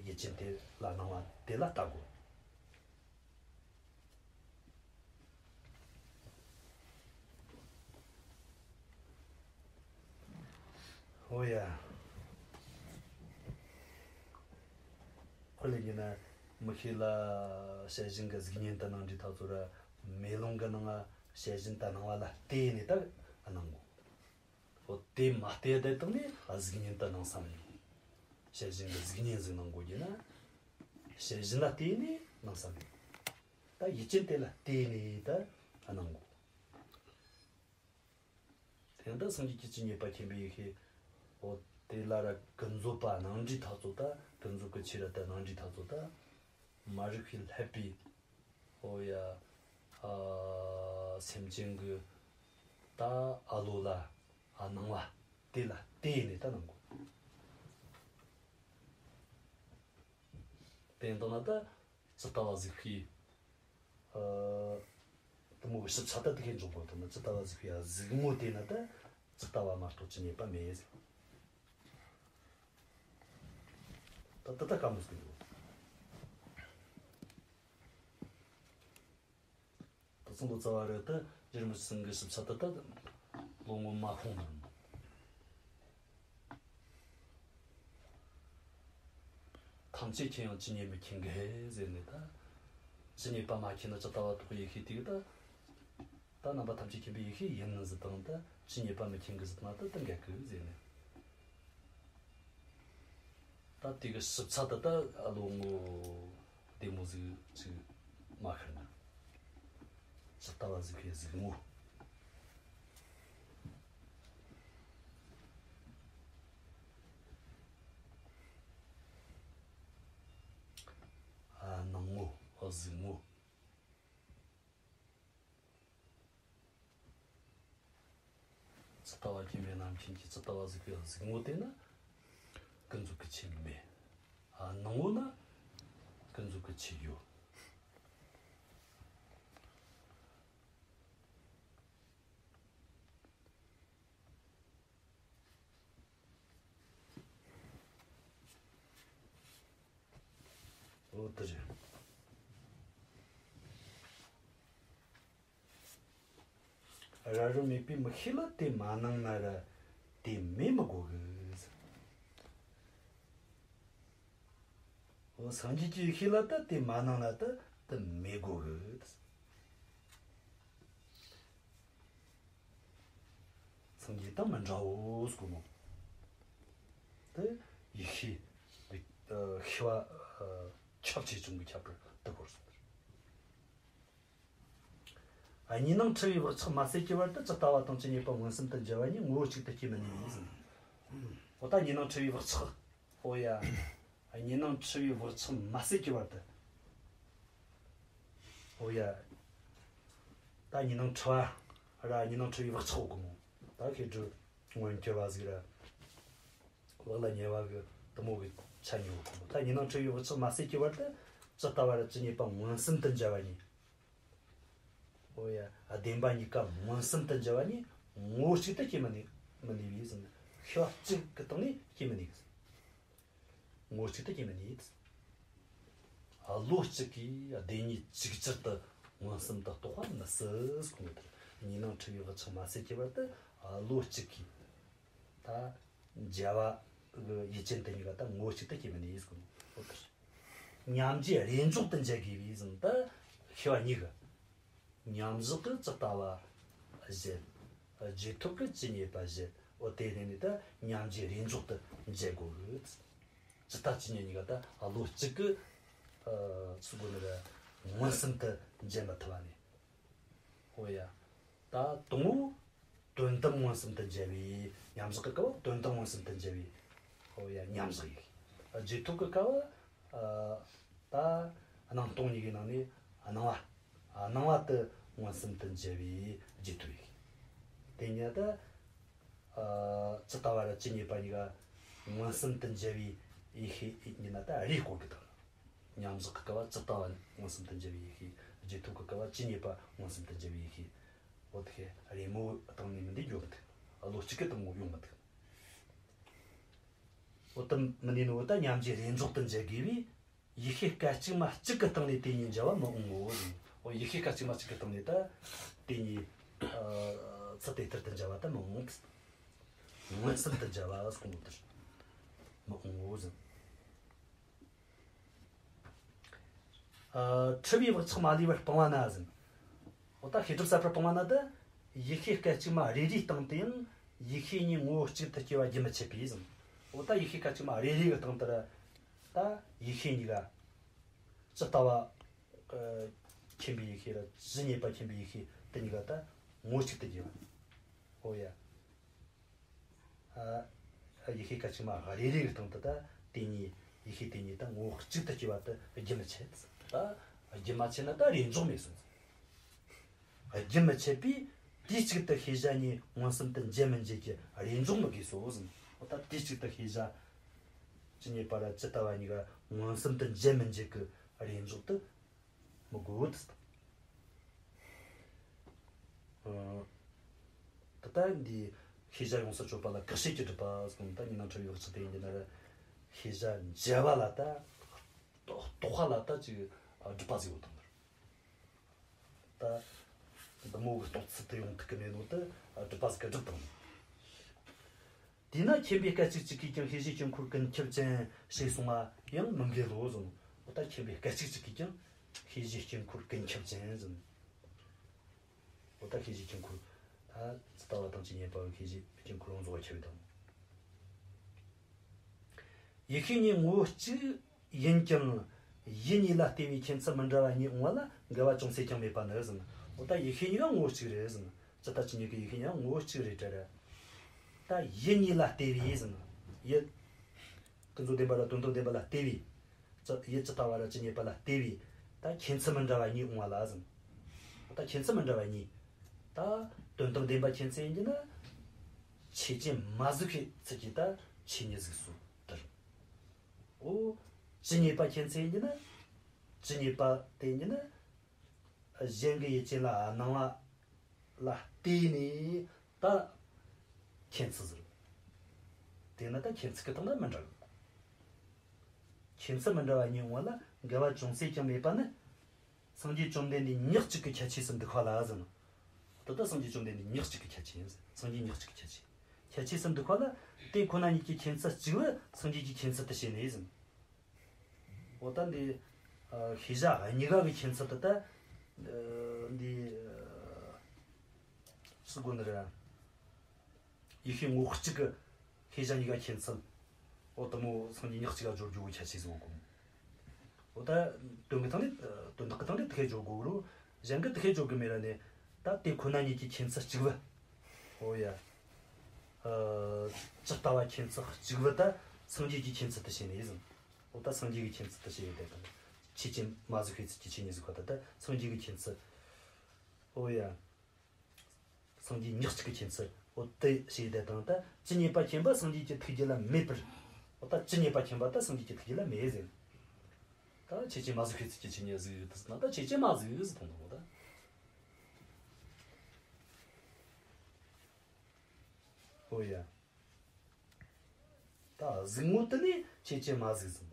ཡུལ་ཅན་དེ་ལ་སྣང་བ་དེ་ལ་བལྟ་དགོས། འོ་ཡ། ཁོ་ལས་ཡིན་ན་མིག་ཤེས་ལ་བྱད་བཞིན་གྱི་གཟུགས་བརྙན་དེ་སྣང་དུས་ཐག་ཚོད་ར། མེ་ལོང་གི་ནང་ང་བྱད་བཞིན་དེ་སྣང་བ་ལ་བལྟས་ནས་ད་སྣང་གོ། འོ་དེ་མ་བལྟས་བསྡད་བཏང་ནས་གཟུགས་བརྙན་དེ་སྣང་ས་མི་འཇུག། བྱད་བཞིན་གྱི་གཟུགས་བརྙན་ཟིག་སྣང་དགོས་རྒྱུ་ན། བྱད་བཞིན་ལ་བལྟས་ནས་སྣང་ས་མི་འཇུག། ད་ཡུལ་ཅན་དེ་ལ་བལྟས་ནས་ད་སྣང་དགོས། དེ་ཡང་ད་སངས་རྒྱས་ཀྱིས་ཇི་སྙེད་པ་མཁྱེན་པའི་ཡེ་ཤེས། འོ་དེ་ལ་ར་ཀུན་རྫོབ་པ་སྣང་དུས་ཐག་ཚོད་ད། ཀུན་རྫོབ་ཀྱི་ཆོས་ར་ད་སྣང་དུས་ཐག་ཚོད་ད། མ་རིག་པས་བསླད་པའི། འོ་ཡ། ཨ། སེམས་ཅན་གྱི་ད་ཨ་བློ་ལ་ཨ་སྣང་བ་དེ་ལ་བལྟས་ནས་ད་སྣང་དགོས། དེ་ཡིན་དང་ན་ད་ཇི་ལྟ་བ་གཟིགས་པའི། ཨ། དེ་མོ་གི་ཞིབ་ཆ་ད་དེ་གས་འཇོག་དགོས་དང་ན། ཇི་ལྟ་བ་གཟིགས་པའི་གཟིགས་ངོ་དེ་ན་ད་ཇི་ལྟ་བ་མ་གཏོགས་ཇི་སྙེད་པ་མེད་ཟེར། ད་ད་ད་དཀའ་མོ་ཟིག་འདུག། ད་ཚང་དུ་རྩ་བ་རེད་ད། རྗེ་རིན་པོ་ཆེ་ཚང་གི་ཞིབ་ཆ་ད་ད་ལོ་ངོ་མ་ཤོང་ནི། ཐམས་ཅད་མཁྱེན་ཡང་ཇི་སྙེད་མི་མཁྱེན་གི་ཧེ་ཟེར་ནས་ད། ཇི་སྙེད་པ་མ་མཁྱེན་ན་ཇི་ལྟ་བ་རྟོགས་ཡེ་ཤེས་དེ་གི་ད། ད་རྣམ་པ་ཐམས་ཅད་མཁྱེན་པའི་ཡེ་ཤེས་ཡིན་ཟེར་དང་ད། ཇི་སྙེད་པ་མི་མཁྱེན་གི་ཟེར་ན་ད་ད་འགལ་གི་ཟེར་ནས། ད་དེ་གི་ཞིབ་ཆ་ད་ད་ལོ་ངོ་བདེ་མོ་ཟིག་ཅིག་མ་ཤར་ན། ཇི་ལྟ་བ་གཟིགས་པའི་གཟིགས་ངོ་། ཨ། སྣང་ངོ་། ཨ། གཟིགས་ངོ་། ཇི་ལྟ་བ་སྐྱེ་མེད་རྣམ་མཁྱེན་གྱི་ཇི་ལྟ་བ་གཟིགས་པའི་གཟིགས་ངོ་དེ་ནི་ཀུན་རྫོབ་ཀྱི་ཆོས་མེད། ཨ་སྣང་ངོ་ནི་ཀུན་རྫོབ་ཀྱི་ཆོས་ཡོད། འོ་དེ་རེད། རབ་རིབ་མེད་པས་མི་ཤེས་ལ་དེ་མ་སྣང་ན་ར་དེ་མེད་མི་དགོས་གི། འོ་སངས་རྒྱས་ཀྱི་ཡེ་ཤེས་ལ་ད་དེ་མ་སྣང་ན་ད་དེ་མེད་དགོས་གི། སངས་རྒྱས་དང་མི་འདྲ་བོ་ཟེར་གོ་ནོ། དེ་ཡེ་ཤེས་ཀྱི་ཤེས་པ་ཁྱབ་ཆེ་ཆུང་གི་ཁྱད་པར་དེ་སྐོར་གསུངས་པ་རེད། གཉིས་སྣང་འཁྲུལ་བའི་བག་ཆགས་མ་ཟད་ཀྱི་བར་དུ་ཇི་ལྟ་བ་དང་ཇི་སྙེད་པ་མངོན་སུམ་དུ་འཇལ་བ་གཉིས་ངོ་བོ་གཅིག་ཏུ་སྐྱེ་མི་ནུས་ཟེར། འོ་ད་གཉིས་སྣང་འཁྲུལ་བའི་བག་ཆགས། འོ་ཡ། གཉིས་སྣང་འཁྲུལ་བའི་བག་ཆགས་མ་ཟད་ཀྱི་བར་དུ། འོ་ཡ། ད་གཉིས་སྣང་འཁྲུལ་བ་ར་གཉིས་སྣང་འཁྲུལ་བའི་བག་ཆགས་འོ་གི་མོ། ད་ཤེས་སྒྲིབ་མངོན་གྱུར་བ་ཟིག་ར། བག་ལ་ཉལ་བ་གི་དེ་མོ་གི་ཆ་ཉིད་འོ་གི་མོ། ད་གཉིས་སྣང་འཁྲུལ་བའི་བག་ཆགས་མ་ཟད་ཀྱི་བར་དུ་ཇི་ལྟ་བ་ར་ཇི་སྙེད་པ་མངོན་སུམ་དུ་འཇལ་བ་གཉིས། འོ་ཡ། བདེན་པ་གཉིས་ཀ་མངོན་སུམ་དུ་འཇལ་བ་གཉིས་ངོ་བོ་གཅིག་ཏུ་སྐྱེ་མི་ནུས། མི་ནུས་པས་ཟེར་ན། ཤེས་པ་གཅིག་གི་སྟེང་ནས་སྐྱེ་མི་ནུས། ངོ་བོ་གཅིག་ཏུ་སྐྱེ་མི་ནུས། བློ་གཅིག་གིས་བདེན་གཉིས་ཅིག་ཅར་དུ་མངོན་སུམ་དུ་རྟོགས་པ་མི་སྲིད་གསུངས་ཡོད། གཉིས་སྣང་འཁྲུལ་བའི་བག་ཆགས་མ་ཟད་ཀྱི་བར་དུ་བློ་གཅིག་གིས་ད་འཇལ་བ་གི་ཡུལ་ཅན་དེ་གཉིས་ཀ་ད་ངོ་བོ་གཅིག་ཏུ་སྐྱེ་མི་ནུས་གསུངས་ཡོད། མཉམ་རྗེས་རེས་འཇོག་ཏུ་འཇལ་དགོས་པས་ཟེར་ན། ད་ཤེས་པ་གཉིས་ཀ་མཉམ་བཞག་གིས་ཇི་ལྟ་བ་བཞེད། རྗེས་ཐོབ་ཀྱིས་ཇི་སྙེད་པ་བཞེད། འོ་དེ་ནས་ནི་ད་མཉམ་རྗེས་རེས་འཇོག་ཏུ་འཇལ་དགོས་གི། ཇི་ལྟ་ཇི་སྙེད་གཉིས་ཀ་ད་བློ་གཅིག་གིས་ཨ་ཚུགས་དགོས་ནི་ར་མངོན་སུམ་དུ་འཇལ་མི་ཐུབ་པ་ནི། འོ་ཡ། ད་དང་པོ་དོན་དམ་མངོན་སུམ་དུ་འཇལ་བའི་མཉམ་བཞག་གི་སྐབས་དོན་དམ་མངོན་སུམ་དུ་འཇལ་བའི། འོ་ཡ། མཉམ་བཞག་ཡིན། རྗེས་ཐོབ་ཀྱི་སྐབས། ཨ། ད་སྣང་སྟོང་གཉིས་ཀྱི་ནང་ནས་སྣང་བ། སྣང་བ་དེ་མངོན་སུམ་དུ་འཇལ་བའི་རྗེས་ཐོབ་ཡིན། དེ་ཉིད་དུ། ཨ། ཇི་ལྟ་བ་ར་ཇི་སྙེད་པ་གཉིས་ཀ་མངོན་སུམ་དུ་འཇལ་བའི་ཡེ་ཤེས་ཡིན་ན་ད་རེས་སྐོར་གྱི་དང་། མཉམ་བཞག་གི་སྐབས་ཇི་ལྟ་བ་མངོན་སུམ་དུ་འཇལ་བའི་ཡེ་ཤེས། རྗེས་ཐོབ་ཀྱི་སྐབས་ཇི་སྙེད་པ་མངོན་སུམ་དུ་འཇལ་བའི་ཡེ་ཤེས། འོ་དེ་རེས་མོས་བཏང་ནས་མི་འདི་འགྱོ་མི་ཐུབ། བློ་གཅིག་གིས་དང་པོ་ཡོང་མི་ཐུབ། འོ་དེ་མི་ནུས་ནོ་ད་མཉམ་རྗེས་རེས་འཇོག་ཏུ་འཇལ་དགོས་པས། ཡེ་ཤེས་སྐད་ཅིག་མ་གཅིག་གི་སྟེང་ནས་དེ་གཉིས་འཇལ་བ་མི་འོང་ངོ་ཟེར། འོ་ཡེ་ཤེས་སྐད་ཅིག་མ་གཅིག་གི་སྟེང་ནས་ད་དེ་གཉིས་ཨ་ཚུལ་དེ་ལྟར་དུ་འཇལ་བ་ད་མི་འོང་། མངོན་སུམ་དུ་འཇལ་བ་གསུངས་ནོ་དེར་མི་འོང་ངོ་ཟེར། ཨ། འཁྲུལ་བའི་བག་ཆགས་མ་ལུས་པར་སྤང་བ་ན་ཟེར། འོ་ད་ཤེས་སྒྲིབ་ཟད་པར་སྤང་བ་ན་ད། ཡེ་ཤེས་སྐད་ཅིག་མ་རེ་རེའི་སྟེང་དུ་ཡང་ཡེ་ཤེས་གཉིས་ངོ་བོ་གཅིག་ཏུ་སྐྱེ་བ་རྒྱུན་མི་འཆད་པས་ཟེར། འོ་ད་ཡེ་ཤེས་སྐད་ཅིག་མ་རེ་རེ་གི་སྟེང་དུ་ར་ད་ཡེ་ཤེས་གཉིས་ཀ་ཇི་ལྟ་བ་ཨ་མཁྱེན་པའི་ཡེ་ཤེས་ར་ཇི་སྙེད་པ་མཁྱེན་པའི་ཡེ་ཤེས་དེ་གཉིས་ཀ་ད་ངོ་བོ་གཅིག་ཏུ་སྐྱེ་བ། འོ་ཡ། ཨ། ཡེ་ཤེས་སྐད་ཅིག་མ་རེ་རེ་གི་སྟེང་དུ་ད་དེ་གཉིས། ཡེ་ཤེས་དེ་གཉིས་ད་ངོ་བོ་གཅིག་ཏུ་སྐྱེ་བ་དེ་རྒྱུན་མི་འཆད། ད་རྒྱུན་མ་ཆད་ན་ད་རེས་འཇོག་མེད་སོང་། རྒྱུན་མི་འཆད་པས་དུས་གཅིག་ཏུ་ཤེས་བྱ་གཉིས་མངོན་སུམ་དུ་འཇལ་མི་འཇལ་གྱི་རེས་འཇོག་མི་དགོས་སོ་ཟེར། འོ་ད་དུས་གཅིག་ཏུ་ཤེས་བྱ་ཇི་སྙེད་པ་ར་ཇི་ལྟ་བ་གཉིས་ཀ་མངོན་སུམ་དུ་འཇལ་མི་འཇལ་གྱི་རེས་འཇོག་དེ་མི་དགོས། ཨ། ད་ལྟ་འདི་ཤེས་བྱ་ཡོངས་སུ་གཅོད་པ་ལ་དགག་བྱའི་སྒྲིབ་པ་ཟེར་གོ་ནོ་ད་གཉིས་སྣང་འཁྲུལ་བའི་བག་ཆགས་དེ་ཡིན་གྱི་ན་ར། ཤེས་བྱ་འཇལ་བ་ལ་ད་རྟོགས་པ་ལ་ད་ཅིག་སྒྲིབ་པ་ཟིག་ཡོད་དང་། ད་འདི་མོ་གི་རྟོགས་ཚུལ་དུ་ཡོང་ཐུབ་ཀྱི་མེད་ནོ་ད་སྒྲིབ་པ་ཟིག་གིས་སྒྲིབ་དང་། དེས་ན་མཁྱེན་པའི་སྐད་ཅིག་གཅིག་གིས་ཀྱང་ཤེས་བྱའི་དཀྱིལ་འཁོར་ཀུན་ཁྱབ་ཅན་ཞེས་གསུངས་པ་ཡང་མི་འགལ་ལོ་ཟེར། འོ་ད་མཁྱེན་པའི་སྐད་ཅིག་གཅིག་གིས་ཀྱང་ཤེས་བྱའི་དཀྱིལ་འཁོར་ཀུན་ཁྱབ་ཅན་ཟེར། འོ་ད་ཤེས་བྱའི་དཀྱིལ་འཁོར་ད་ཇི་ལྟ་བ་དང་ཇི་སྙེད་པ་ཤེས་བྱའི་དཀྱིལ་འཁོར་ཡོངས་རྫོགས་པ་ཁྱབ་པའི་དང་། ཡེ་ཤེས་གཉིས་ངོ་བོ་གཅིག་ཡིན་ཀྱང་ཡུལ་གཉིས་ལ་ལྟོས་པའི་མཁྱེན་ཚུལ་མི་འདྲ་བ་གཉིས་འོང་བ་ལ་འགལ་བ་ཅུང་ཟད་ཀྱང་མེད་པ་ནི་ཟེར། འོ་ད་ཡེ་ཤེས་གཉིས་ཀ་ངོ་བོ་གཅིག་རེད་ཟེར། ཇི་ལྟ་ཇི་སྙེད་ཀྱི་ཡེ་ཤེས་གཉིས་ཀ་ངོ་བོ་གཅིག་རེད་དྲ་ར། ད་ཡུལ་གཉིས་ལ་ལྟོས་པའི་ཟེར། ཡུལ་ཀུན་རྫོབ་བདེན་པ་ར་དོན་དམ་བདེན་པ་ལ་ལྟོས་པའི། ཇི་ཡུལ་ཇི་ལྟ་བ་ར་ཇི་སྙེད་པ་ལ་ལྟོས་པའི་ད་མཁྱེན་ཚུལ་མི་འདྲ་བ་གཉིས་འོང་བ་ལ་ཟེར། ད་མཁྱེན་ཚུལ་མི་འདྲ་བ་གཉིས། ད་དོན་དམ་བདེན་པ་མཁྱེན་ཚུལ་ཡིན་གྱི་ན། ཆོས་ཅན་མ་གཟུགས་པའི་ཚུལ་གྱིས་ད་ཆོས་ཉིད་གཟུགས་སོ་དེ་རེད། འོ། ཇི་སྙེད་པ་མཁྱེན་ཚུལ་ཡིན་ན། ཇི་སྙེད་པ་དེ་ཉིད་ནི། གཞན་གྱི་ཡུལ་ཅན་ལ་སྣང་བ་ལ་བལྟས་ནས་ད་མཁྱེན་ཚུལ་ཟེར། དེས་ན་ད་མཁྱེན་ཚུལ་གྱི་སྟེང་ན་མི་འདྲ་གི། མཁྱེན་ཚུལ་མི་འདྲ་བ་གཉིས་འོང་བ་ལ་འགལ་བ་ཅུང་ཟད་ཀྱང་མེད་པ་ནི། སངས་རྒྱས་བཅོམ་ལྡན་འདས་ཉག་གཅིག་གི་ཁྱད་ཆོས་སུ་འདུག་པ་ལ་ཟེར། ད་ལྟ་སངས་རྒྱས་བཅོམ་ལྡན་འདས་ཉག་གཅིག་གི་ཁྱད་ཆོས་ཡིན་ཟེར། སངས་རྒྱས་ཉག་གཅིག་གི་ཁྱད་ཆོས། ཁྱད་ཆོས་སུ་འདུག་པ་ལ། དེ་ཁོ་ན་ཉིད་ཀྱི་མཁྱེན་ཚུལ་གཅིག་བུ་སངས་རྒྱས་ཀྱི་མཁྱེན་ཚུལ་དུ་བྱས་ནས་ཟེར། འོ་ད་འདི། ཨ། ཤེས་བྱ་གཉིས་ཀ་གི་མཁྱེན་ཚུལ་དེ་ད། ཨ། འདི། ཨ། སུ་དགོས་ནི་རེད། ཡིད་ཤེས་ངོ་བོ་གཅིག་གི་ཤེས་བྱ་གཉིས་ཀ་མཁྱེན་ཚུལ། འོ་དེ་མོ་སངས་རྒྱས་ཉག་གཅིག་ག་སྦྱོར་རྒྱུ་གི་ཁྱད་ཆོས་ཟིག་ཡོད་གོ། འོ་ད་དོན་གི་སྟེང་ནས། དོན་དག་གི་སྟེང་ནས་དེ་ཁས་སྦྱོར་དགོས་རོ། གཞན་གི་དེ་ཁས་སྦྱོར་གི་མེད་ར་ནས། ད་དེ་ཁོ་ན་ཉིད་ཀྱི་མཁྱེན་ཚུལ་གཅིག་བུ། འོ་ཡ། ཨ། ཇི་ལྟ་བ་མཁྱེན་ཚུལ་གཅིག་བུ་ད་སངས་རྒྱས་ཀྱི་མཁྱེན་ཚུལ་དུ་བྱས་ནས་ཟེར། འོ་ད་སངས་རྒྱས་ཀྱི་མཁྱེན་ཚུལ་དུ་བྱས་ཡོད་དེ་དང་། ཆོས་ཅན་མ་གཟུགས་པའི་ཚུལ་གྱིས་ཆོས་ཉིད་གཟུགས་པ་ད་ད་སངས་རྒྱས་ཀྱི་མཁྱེན་ཚུལ། འོ་ཡ། སངས་རྒྱས་ཉག་གཅིག་གི་མཁྱེན་ཚུལ། འོ་དེ་བྱས་དེ་དང་ད་ཇི་སྙེད་པ་མཁྱེན་པ་སངས་རྒྱས་ཀྱི་ཐུགས་རྒྱུད་ལ་མེད་པར། འོ་ད་ཇི་སྙེད་པ་མཁྱེན་པ་ད་སངས་རྒྱས་ཀྱི་ཐུགས་རྒྱུད་ལ་མེད་ཟེར། ད་ཆོས་ཅན་མ་གཟུགས་པའི་ཚུལ་གྱིས་ཆོས་ཉིད་གཟུགས་དེ་ཟེར་ན་ད་ཆོས་ཅན་མ་གཟུགས་ཟེར་མཐོང་དང་འོ་ད། འོ་ཡ། ད་གཟུགས་ངོ་དེ་ནི་ཆོས་ཅན་མ་གཟུགས་ཟེར།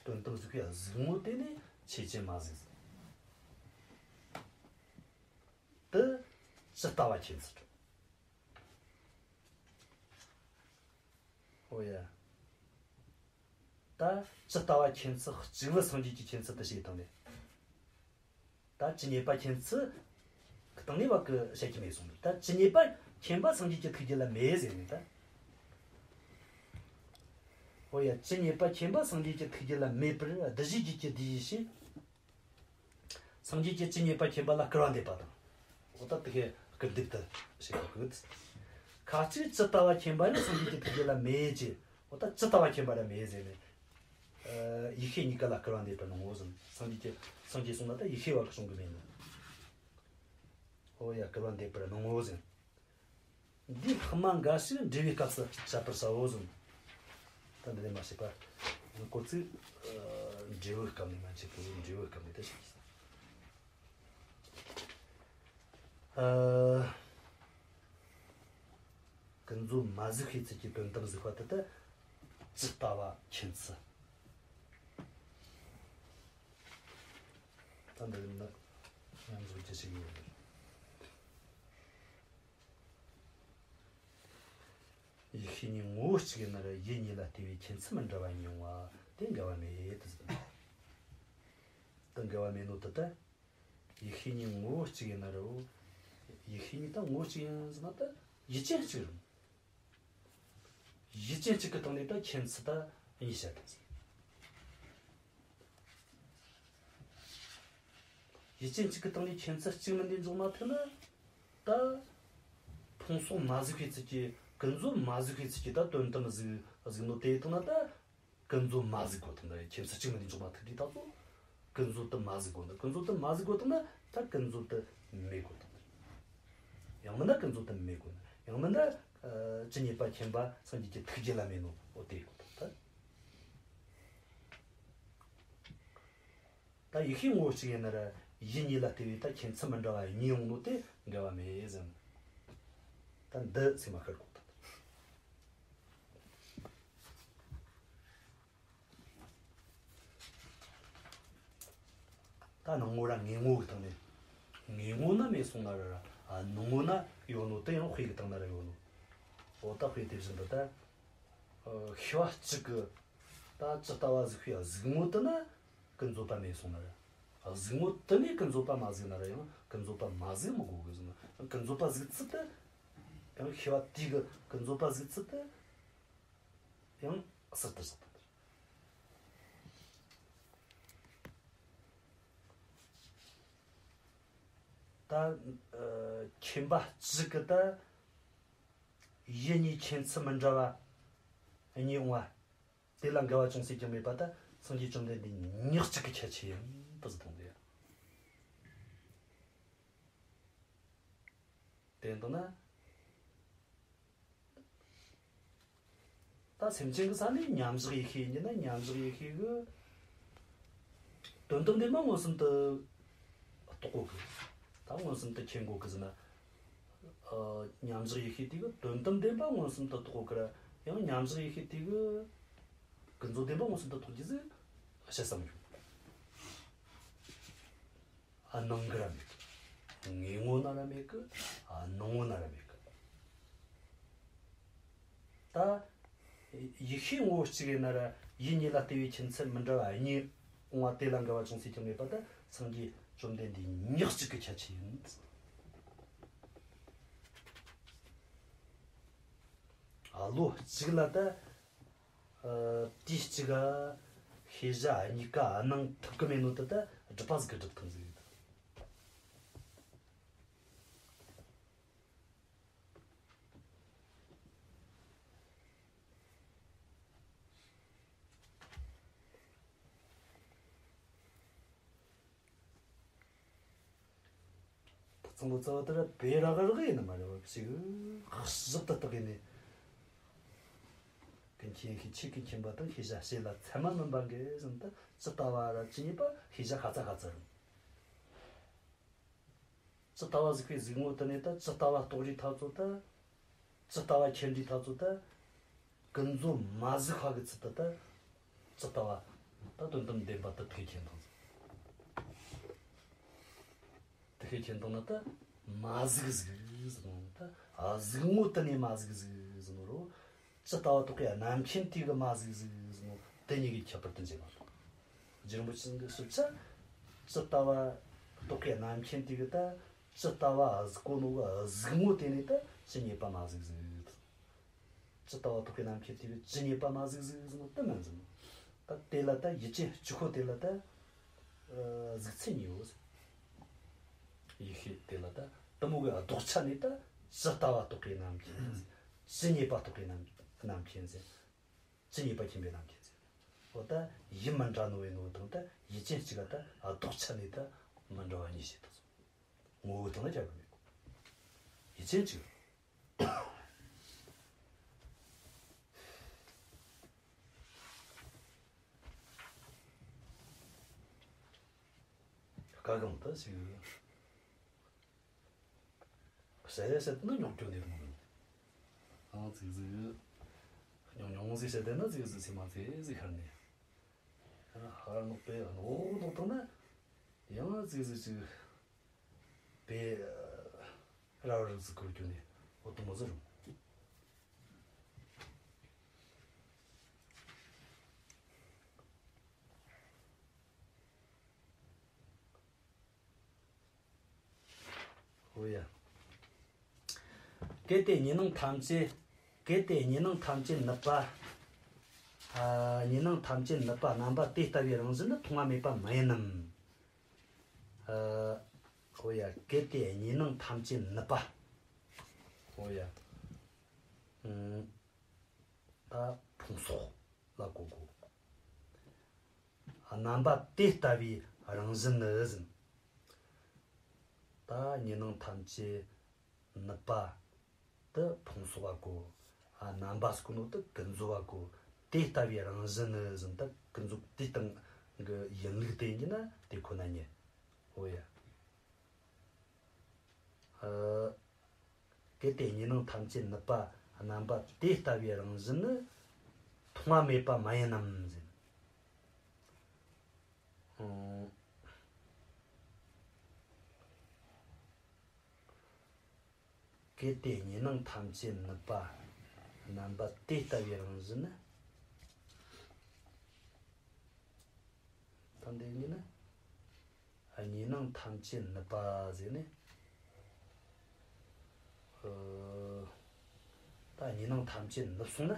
དོན་དམ་གཟུགས་པའི་གཟུགས་ངོ་དེ་ནི་ཆོས་ཅན་མ་གཟུགས་ཟེར། དེ་ཇི་ལྟ་བ་མཁྱེན་ཚུལ། འོ་ཡ། ད་ཇི་ལྟ་བ་མཁྱེན་ཚུལ་གཅིག་བུ་སངས་རྒྱས་ཀྱི་མཁྱེན་ཚུལ་དུ་བྱས་བཏང་ནས། ད་ཇི་སྙེད་པ་མཁྱེན་ཚུལ་གི་སྟེང་ནས་བ་གི་བཤད་ཀྱི་མེད་སོང་། ད་ཇི་སྙེད་པ་མཁྱེན་པ་སངས་རྒྱས་ཀྱི་ཐུགས་རྒྱུད་ལ་མེད་ཟེར་ནས་ད། འོ་ཡ། ཇི་སྙེད་པ་མཁྱེན་པ་སངས་རྒྱས་ཀྱི་ཐུགས་རྒྱུད་ལ་མེད་པར་གདུལ་བྱའི་རྒྱུད་ཀྱི་དེ་ཡི་ཕྱིར། སངས་རྒྱས་ཀྱི་ཇི་སྙེད་པ་མཁྱེན་པ་ལ་སྐུར་བ་འདེབས་པ་དང་། འོ་ད་དེ་ཁས་སྐུར་འདེབས་དུ་བྱེད་པ་གི། ཁ་ཅིག་ཇི་ལྟ་བ་མཁྱེན་པ་ནི་སངས་རྒྱས་ཀྱི་ཐུགས་རྒྱུད་ལ་མེད་ཅེས། འོ་ད་ཇི་ལྟ་བ་མཁྱེན་པ་ར་མེད་ཟེར་ནས། ཨ། ཡིད་ཤེས་གཉིས་ཀ་ལ་སྐུར་བ་འདེབས་པར་སྣང་ངོ་ཟེར། སངས་རྒྱས་ཀྱི། སངས་རྒྱས་གསུངས་ན་ད་ཡིད་ཤེས་བ་གི་བྱུང་གི་མེད་ནོ། འོ་ཡ། སྐུར་བ་འདེབས་པར་སྣང་ངོ་ཟེར། འདིའི་ལྷག་མ་འགའ་ཞིག་འབྲས་བུའི་སྐབས་སུ་བཤད་པར་བྱའོ་གསུངས། ད་འདི་ནས་མ་བཤད་པ། ཁོ་ཚོས། ཨ། འབྲས་བུའི་སྐབས་ནས་མ་བཤད་པའི་འབྲས་བུའི་སྐབས་ནས་ད་བཤད་ཀྱི། ཨ། ཀུན་རྫོབ་མ་གཟུགས་པའི་ཚུལ་གྱིས་དོན་དམ་གཟུགས་པ་དེ་ད་ཇི་ལྟ་བ་མཁྱེན་ཚུལ། ད་འདི་ནི་མཉམ་འཇོག་རྒྱུ་ཞིག་ཡིན། ཡིད་ཤེས་གཉིས་ངོ་བོ་གཅིག་ཡིན་ན་ར་ཡུལ་གཉིས་ལ་ལྟོས་པའི་མཁྱེན་ཚུལ་མི་འདྲ་བ་གཉིས་འོང་བ་དེ་འགལ་བ་མེད་དུ་ཟེར། དེ་འགལ་བ་མེད་ནོ་དེ་ད། ཡིད་ཤེས་གཉིས་ངོ་བོ་གཅིག་ཡིན་ན་ར། ཡིད་ཤེས་གཉིས་ད་ངོ་བོ་གཅིག་ཡིན་ཟེར་ན་ད་ཡུལ་ཅན་གཅིག་རེད། ཡུལ་ཅན་གཅིག་གི་སྟེང་ནས་ད་མཁྱེན་ཚུལ་ད་གཉིས་བཤད་དང་ཟེར། ཡུལ་ཅན་གཅིག་གི་སྟེང་ནས་མཁྱེན་ཚུལ་གཅིག་མིན་དེ་འཇོག་མ་ཐུབ་ན། ད་ཕུང་སོགས་མ་གཟུགས་པའི་ཚུལ་གྱིས། ཀུན་རྫོབ་མ་གཟུགས་པའི་ཚུལ་གྱིས་ད་དོན་དམ་གཟུགས་གཟུགས་ནོ་དེ་ཡིན་ན་ད། ཀུན་རྫོབ་མ་གཟུགས་དགོས་དང་ན། མཁྱེན་ཚུལ་གཅིག་མིན་དེ་འཇོག་མ་ཐུབ་དུས་ད་གཟོད་ཀུན་རྫོབ་དེ་མ་གཟུགས་དགོས་ན། ཀུན་རྫོབ་དེ་མ་གཟུགས་དགོས་དང་ན་ད་ཀུན་རྫོབ་དེ་མེད་དགོས་དང་། ཡང་མིན་ན་ཀུན་རྫོབ་དེ་མེད་དགོས་ན། ཡང་མིན་ན། ཨ། ཇི་སྙེད་པ་མཁྱེན་པ་སངས་རྒྱས་ཀྱི་ཐུགས་རྒྱུད་ལ་མེད་ནོ་འོ་དེ་དགོས་དང་། ད་ཡིད་ཤེས་ངོ་བོ་གཅིག་ཡིན་ན་ར་ཡུལ་གཉིས་ལ་ལྟོས་པའི་ད་མཁྱེན་ཚུལ་མི་འདྲ་བ་གཉིས་ཡོང་ནོ་དེ་འགལ་བ་མེད་ཟེར། ད་འདི་སེམས་མ་ཁུར་དགོས་དང་། ད་སྣང་ངོ་ར་ངེས་ངོ་གི་སྟེང་ནས། ངེས་ངོ་ན་མེད་སོང་ན་ར། ཨ། སྣང་ངོ་ན་ཡོད་ནོ་དེ་ཡང་དཔེ་གི་སྟེང་ན་ར་ཡོད་ནོ། འོ་ད་དཔེ་དེ་བཞིན་དུ་ད། ཨ། ཤེས་པ་གཅིག་གི་ད་ཇི་ལྟ་བ་གཟུགས་པའི་གཟུགས་ངོ་དེ་ན་ཀུན་རྫོབ་པ་མེད་སོང་ན་ར། གཟུགས་ངོ་དེ་ནས་ཀུན་རྫོབ་པ་མ་གཟུགས་ན་ར་ཡང་ཀུན་རྫོབ་པ་མ་གཟུགས་མི་དགོས་གི་ཟེར་ན། ཀུན་རྫོབ་པ་གཟུགས་ཚུལ་དེ། ཡང་ཤེས་པ་དེ་གི་ཀུན་རྫོབ་པ་གཟུགས་ཚུལ་དེ། ཡང་གསར་དུ་བཞག་པ་དེར། ད། ཨ། མཁྱེན་པ་གཅིག་གི་ད་ཡུལ་གཉིས་མཁྱེན་ཚུལ་མི་འདྲ་བ་གཉིས་འོང་བ། དེ་ལ་འགལ་བ་ཅུང་ཟད་ཀྱང་མེད་པ་ད་སངས་རྒྱས་བཅོམ་ལྡན་འདས་ཉག་གཅིག་གི་ཁྱད་ཆོས་ཡིན་དུ་ཟེར་མཐོང་དེ། དེ་ལྟ་ན། ད་སེམས་ཅན་གི་ས་ནས་མཉམ་བཞག་ཡེ་ཤེས་ཡིན་ན། མཉམ་བཞག་ཡེ་ཤེས་གི་དོན་དམ་བདེན་པ་མངོན་སུམ་དུ་རྟོགས་གོ་གི། ད་མངོན་སུམ་དུ་མཁྱེན་གོ་གི་ཟེར་ན། ཨ། མཉམ་བཞག་ཡེ་ཤེས་དེ་གི་དོན་དམ་བདེན་པ་མངོན་སུམ་དུ་རྟོགས་གོ་གི་ར། ཡང་མཉམ་བཞག་ཡེ་ཤེས་དེ་གི་ཀུན་རྫོབ་བདེན་པ་མངོན་སུམ་དུ་རྟོགས་རྒྱུ་ཟིག་དཔྱད་བསམ་ཡོད། ཨ། སྣང་གི་ར་མེད་གི། ངོ་བོ་ན་ར་མེད་གི། ཨ། སྣང་ངོ་ན་ར་མེད་གི། ད་ཡིད་ཤེས་ངོ་བོ་གཅིག་ཡིན་ན་ར། ཡུལ་གཉིས་ལ་ལྟོས་པའི་ཁྱད་ཚད་མི་འདྲ་བ་གཉིས་སྤོང་བ་དེ་ལ་འགལ་བ་ཅུང་ཟད་ཀྱང་མེད་པ་ད་སངས་རྒྱས་བཅོམ་ལྡན་འདས་ཉག་གཅིག་གི་ཁྱད་ཆོས་ཡིན། ཨ། བློ་གཅིག་ལ་ད། ཨ། དུས་གཅིག་ག་ཤེས་བྱ་གཉིས་ཀ་སྣང་ཐུབ་གི་མེད་ནོ་དེ་ད་སྒྲུབ་པ་ཟིག་གིས་སྒྲུབ་ཐུབ་ཟིག་ཡོད། ད་ཚང་ལོ་ཙཱ་བ་དེ་ར་བེ་རག་རག་ཡིན་ནི་མ་རེད་བ། ཞིབ་ཏུ་བརྟགས་ནས། ཀུན་མཁྱེན་ཤེས། ཆོས་ཀུན་མཁྱེན་པ་དང་། ཤེས་བྱ་ཕྱེད་ལ་ཚད་མ་མིན་པ་འགལ་ཟེར་ནོ་ད་ཇི་ལྟ་བ་ར་ཇི་སྙེད་པ་ཤེས་བྱ་ཤ་ཚ་ཤ་ཚ་རེད། ཇི་ལྟ་བ་གཟིགས་པའི་གཟིགས་ངོ་དེ་ནས་ད་ཇི་ལྟ་བ་རྟོགས་རིས་ཐག་ཚོད་ད། ཇི་ལྟ་བ་མཁྱེན་རིས་ཐག་ཚོད་ད། ཀུན་རྫོབ་མ་གཟིགས་པ་གི་ཚུལ་དུ་ད། ཇི་ལྟ་བ་ད་དོན་དམ་བདེན་པ་དེ་དེ་གིས་མཁྱེན་བཏང་། དེ་གིས་མཁྱེན་བཏང་ན་ད་མ་གཟིགས་གཟིགས་ཟེར་ནོ་ད། ཨ། གཟིགས་ངོ་དེ་ནས་མ་གཟིགས་གཟིགས་ཟེར་ནོ་རོ། ཇི་ལྟ་བ་རྟོགས་པའི་རྣམ་མཁྱེན་དེ་གིས་མ་གཟིགས་གཟིགས་ཟེར་ནོ་དེ་གཉིས་ཀྱི་ཁྱད་པར་དེ་འབྱེད་པ་དང་། རྗེ་རིན་པོ་ཆེ་གིས་ཞིབ་ཆ། ཇི་ལྟ་བ་རྟོགས་པའི་རྣམ་མཁྱེན་དེ་གིས་ད་ཇི་ལྟ་བ་གཟིགས་གོ་ནོ་གི་གཟིགས་ངོ་དེ་ནས་ད་ཇི་སྙེད་པ་མ་གཟིགས་གཟིགས། ཇི་ལྟ་བ་རྟོགས་པའི་རྣམ་མཁྱེན་དེ་གིས་ཇི་སྙེད་པ་མ་གཟིགས་གཟིགས་ཟེར་ནོ་དེ་མིན་ཟེར་ནོ། ད་དེ་ལ་ད་ཡུལ་ཅན་གཅིག་པོ་དེ་ལ་ད། ཨ། གཟིགས་ཚུལ་གཉིས་ཡོད་ཟེར། ཡིད་ཤེས་དེ་ལ་ད་དེ་མོ་གི་ལྡོག་ཆ་ནས་ད་ཇི་ལྟ་བ་རྟོགས་པའི་རྣམ་མཁྱེན་ཟེར། ཇི་སྙེད་པ་རྟོགས་པའི་རྣམ་རྣམ་མཁྱེན་ཟེར། ཇི་སྙེད་པ་མཁྱེན་པའི་རྣམ་མཁྱེན་ཟེར། འོ་ད་ཡུལ་མི་འདྲ་ནོ་བའི་ནོ་དང་ད་ཡུལ་ཅན་གཅིག་ག་ད་ལྡོག་ཆ་ནས་ད་མི་འདྲ་བ་གཉིས་བྱས་ཐུབ་སོང་། ངོ་བོ་དང་ན་རྒྱབ་གི་མེད། ཡུལ་ཅན་གཅིག་དཀའ་གང་ད་ཞིག་བཤད་ཡ་བཤད་ན་རྙོག་རྒྱུ་འདི་རུང་། ཨང་ཙིག་ཟིག་ཉུང་ཉུང་ཟིག་བཤད་བསྡད་ན་ཙིག་ཟིག་ཚེ་མ་ཚེ་ཟིག་ཁར་ནས། ཧ་ནོག་པས་ནོག་ནོག་བཏང་ན། ཡང་ཙིག་ཟིག་ཅིག་པས་ར་བ་རིག་ཟིག་ཁུར་རྒྱུ་ནས་འོ་དུ་མོ་ཟིག་རུང་། ཨོ་ཡ། གལ་ཏེ་གཉིས་སྣང་ཐམས་ཅད། གལ་ཏེ་གཉིས་སྣང་ཐམས་ཅད་ནུབ་པ། ཨ། གཉིས་སྣང་ཐམས་ཅད་ནུབ་པ་རྣམ་པ་དེ་ལྟ་བུའི་རང་བཞིན་ནི་མཐོང་བ་མེད་པ་མ་ཡིན་ནམ། ཨ། ཨོ་ཡ། གལ་ཏེ་གཉིས་སྣང་ཐམས་ཅད་ནུབ་པ། ཨོ་ཡ། ཨང་། ད་ཕུང་སོགས་ལ་གོ་དགོས། རྣམ་པ་དེ་ལྟ་བུའི་རང་བཞིན་ནི་ཟེར། ད་གཉིས་སྣང་ཐམས་ཅད་ནུབ་པ་དེ་ཕུང་སོགས་ལ་གོ། རྣམ་པ་ཟེར་གོ་ནོ་དེ་ཀུན་རྫོབ་ལ་གོ། དེ་ལྟ་བུའི་རང་བཞིན་ནི་ཟེར། ད་ཀུན་རྫོབ་དེའི་སྟེང་གི་ཡིན་ལུགས་དེ་ཡིན་ན་དེ་ཁོ་ན་ཉིད། འོ་ཡ། ཨ། གལ་ཏེ་གཉིས་སྣང་ཐམས་ཅད་ནུབ་པ་རྣམ་པ་དེ་ལྟ་བུའི་རང་བཞིན་ནི་མཐོང་བ་མེད་པ་མ་ཡིན་ནམ་ཟེར། ཨང་། གལ་ཏེ་གཉིས་སྣང་ཐམས་ཅད་ནུབ་པ་རྣམ་པ་དེ་ལྟ་བུའི་རང་བཞིན་ནི། ད་འདི་གཉིས་ནི། གཉིས་སྣང་ཐམས་ཅད་ནུབ་པ་ཟེར་ནས། ཨ། ད་གཉིས་སྣང་ཐམས་ཅད་ནུབ་སོང་ན།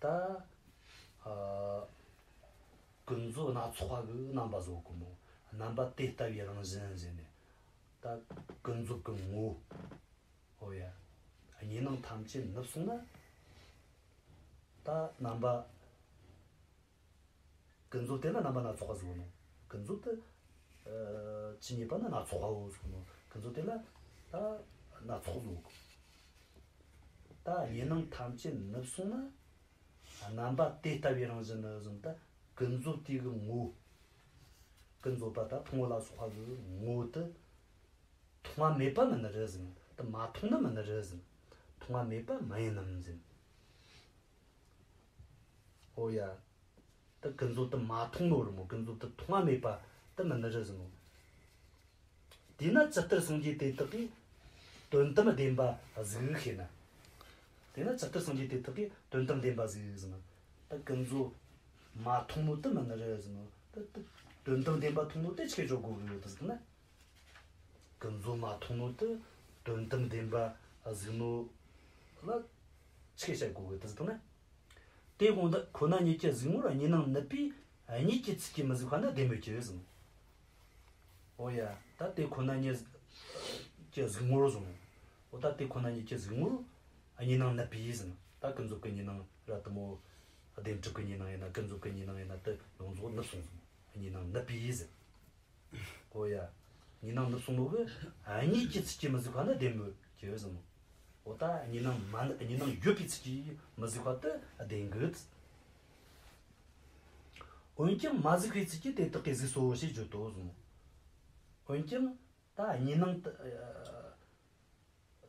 ད། ཨ། ཀུན་རྫོབ་སྣ་ཚོགས་པ་གི་རྣམ་པ་བཟོ་གོ་མོ། རྣམ་པ་དེ་ལྟ་བུའི་རང་བཞིན་ཟེར་ནས། ད་ཀུན་རྫོབ་ཀྱི་ངོ་བོ། ཨོ་ཡ། གཉིས་སྣང་ཐམས་ཅད་ནུབ་སོང་ན། ད་རྣམ་པ། ཀུན་རྫོབ་དེ་ལ་རྣམ་པ་སྣ་ཚོགས་པ་ཟེར་ནོ། ཀུན་རྫོབ་དེ། ཨ། ཇི་སྙེད་པ་ན་སྣ་ཚོགས་པའོ་ཟེར་ནོ། ཀུན་རྫོབ་དེ་ལ་ད་སྣ་ཚོགས་ཟེར་གོ། ད་གཉིས་སྣང་ཐམས་ཅད་ནུབ་སོང་ན། རྣམ་པ་དེ་ལྟ་བུའི་རང་བཞིན་ནི་ཟེར་ན། ད་ཀུན་རྫོབ་དེ་གི་ངོ་བོ། ཀུན་རྫོབ་པ་དང་ཕུང་པོ་ལ་སོགས་པ་གི་ངོ་བོ་དེ་མཐོང་བ་མེད་པ་མིན་ནི་རེད་ཟེར། ད་མ་མཐོང་ནི་མིན་ནི་རེད་ཟེར། མཐོང་བ་མེད་པ་མ་ཡིན་ནམ་ཟེར། འོ་ཡ། ད་ཀུན་རྫོབ་དེ་མ་མཐོང་ནོ་རེད་མོ། ཀུན་རྫོབ་དེ་མཐོང་བ་མེད་པ་དེ་མིན་ནི་རེད་ཟེར་མོ། དེས་ན་ཇི་ལྟར་སངས་རྒྱས་དེ་དག་གིས་དོན་དམ་བདེན་པ་གཟིགས་ཤེ་ན། དེས་ན་ཇི་ལྟར་སངས་རྒྱས་དེ་དག་གིས་དོན་དམ་བདེན་པ་གཟིགས་ཟེར་ན། ད་ཀུན་རྫོབ་མ་མཐོང་ནོ་དེ་མིན་ནི་རེད་ཟེར་མོ། ད་ད་དོན་དམ་བདེན་པ་མཐོང་ནོ་དེ་ཆི་གི་བརྗོད་དགོས་གི་ཡོད་ཟེར་ན། ཀུན་རྫོབ་མ་མཐོང་ནོ་དེ་དོན་དམ་བདེན་པ་གཟིགས་ནོ་ལ་ཆི་གི་བཤད་དགོས་གི་ཟེར་ན། དེ་དགོངས་འདི་ཁོ་ན་ཉིད་ཀྱི་གཟིགས་ངོར་གཉིས་སྣང་ནུབ་པས་གཉིད་ཀྱི་ཚུལ་གྱིས་མི་གཟིགས་པ་ནི་བདེན་མོད་ཀྱི་ཟེར། འོ་ཡ། ད་དེ་ཁོ་ན་ཉིད་ཀྱི་གཟིགས་ངོར་ཟེར། འོ་ད་དེ་ཁོ་ན་ཉིད་ཀྱི་གཟིགས་ངོར་གཉིས་སྣང་ནུབ་པས་ཟེར། ད་ཀུན་རྫོབ་ཀྱི་གཉིས་སྣང་ར་དེ་མོ། བདེན་གྲུབ་ཀྱི་གཉིས་སྣང་ཡིན་ན། ཀུན་རྫོབ་ཀྱི་གཉིས་སྣང་ཡིན་ན། དེ་ཡོངས་རྫོགས་ནུབ་སོང་ཟེར། གཉིས་སྣང་ནུབ་པས་ཟེར། འོ་ཡ། གཉིས་སྣང་ནུབ་སོང་ནོ་གི་གཉིད་ཀྱི་ཚུལ་གྱིས་མི་གཟིགས་པ་ནི་བདེན་མོད་ཀྱི་ཟེར། འོ་ད་གཉིས་སྣང་མ་ནི། གཉིས་སྣང་ཡོད་པའི་ཚུལ་གྱིས་མི་གཟིགས་པ་དེ་བདེན་གི། འོན་ཀྱང་མ་གཟིགས་པའི་ཚུལ་གྱིས་དེ་དག་གིས་གཟིགས་སོ་ཞེས་བརྗོད་དོ་ཟེར། འོན་ཀྱང་ད་གཉིས་སྣང་དེ།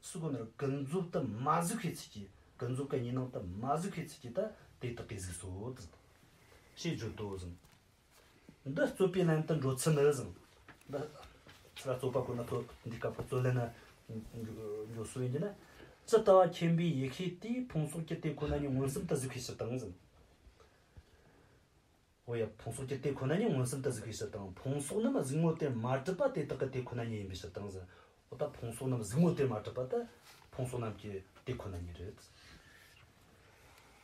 སུ་གོ་ནར་ཀུན་རྫོབ་དེ་མ་གཟིགས་པའི་ཚུལ་གྱིས། ཀུན་རྫོབ་ཀྱི་གཉིས་སྣང་དེ་མ་གཟིགས་པའི་ཚུལ་གྱིས་ད་དེ་དག་གིས་གཟིགས་སོ་ཞེས་བརྗོད་དོ་ཟེར། འདི་རྩོད་པའི་ལན་དུ་འགྲོ་ཚུལ་ནི་ཟེར། འདི་ཚུར་རྩོད་པ་གོ་ན། རྩོད་འདི་སྐབས་རྩོད་ལན་ན་འགྲོ་སྲོལ་ཡིན་གྱི་ན། ཇི་ལྟ་བ་མཁྱེན་པའི་ཡེ་ཤེས་དེས་ཕུང་སོགས་ཀྱི་དེ་ཁོ་ན་ཉིད་མངོན་སུམ་དུ་གཟིགས་པའི་ཕྱིར་དང་ཟེར། འོ་ཡ། ཕུང་སོགས་ཀྱི་དེ་ཁོ་ན་ཉིད་མངོན་སུམ་དུ་གཟིགས་པའི་ཕྱིར་དང་། ཕུང་སོགས་རྣམས་གཟིགས་ངོ་དེར་མ་གྲུབ་པ་དེ་དག་གི་དེ་ཁོ་ན་ཉིད་ཡིན་པའི་ཕྱིར་དང་ཟེར། འོ་ད་ཕུང་སོགས་རྣམས་གཟིགས་ངོ་དེར་མ་གྲུབ་པ་ད་ཕུང་སོགས་རྣམས་ཀྱི་དེ་ཁོ་ན་ཉིད་རེད།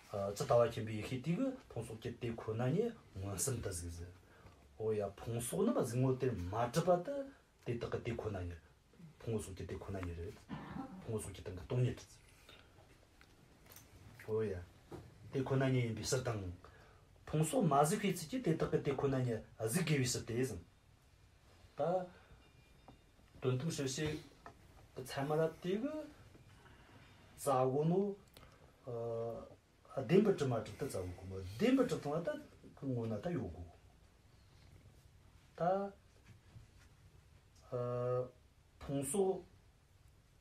ཨ། ཇི་ལྟ་བ་མཁྱེན་པའི་ཡེ་ཤེས་དེ་གིས་ཕུང་སོགས་ཀྱི་དེ་ཁོ་ན་ཉིད་མངོན་སུམ་དུ་གཟིགས་ཟེར། འོ་ཡ། ཕུང་སོགས་རྣམས་གཟིགས་ངོ་དེར་མ་གྲུབ་པ་ད་དེ་དག་གི་དེ་ཁོ་ན་ཉིད། ཕུང་པོ་སོགས་ཀྱི་དེ་ཁོ་ན་ཉིད་རེད། ཕུང་པོ་སོགས་ཀྱི་སྟེང་གི་སྟོང་ཉིད་རེད། འོ་ཡ། དེ་ཁོ་ན་ཉིད་ཡིན་པའི་ཕྱིར་དང་། ཕུང་སོགས་མ་གཟིགས་པའི་ཚུལ་གྱིས་དེ་དག་གི་དེ་ཁོ་ན་ཉིད་གཟིགས་དགོས་པའི་ཕྱིར་ཏེ་ཟེར། ད་དོན་དམ་དཔྱོད་བྱེད་ཚད་མ་ར་དེ་གིས་རྩ་གོ་ནོ། ཨ། བདེན་པར་གྲུབ་མ་གྲུབ་དེ་རྩ་གོ་གོ་མོ། བདེན་པར་གྲུབ་བཏང་བ་ད་ཁོ་ངོ་ན་ད་ཡོད་གོ། ད། ཨ། ཕུང་སོགས་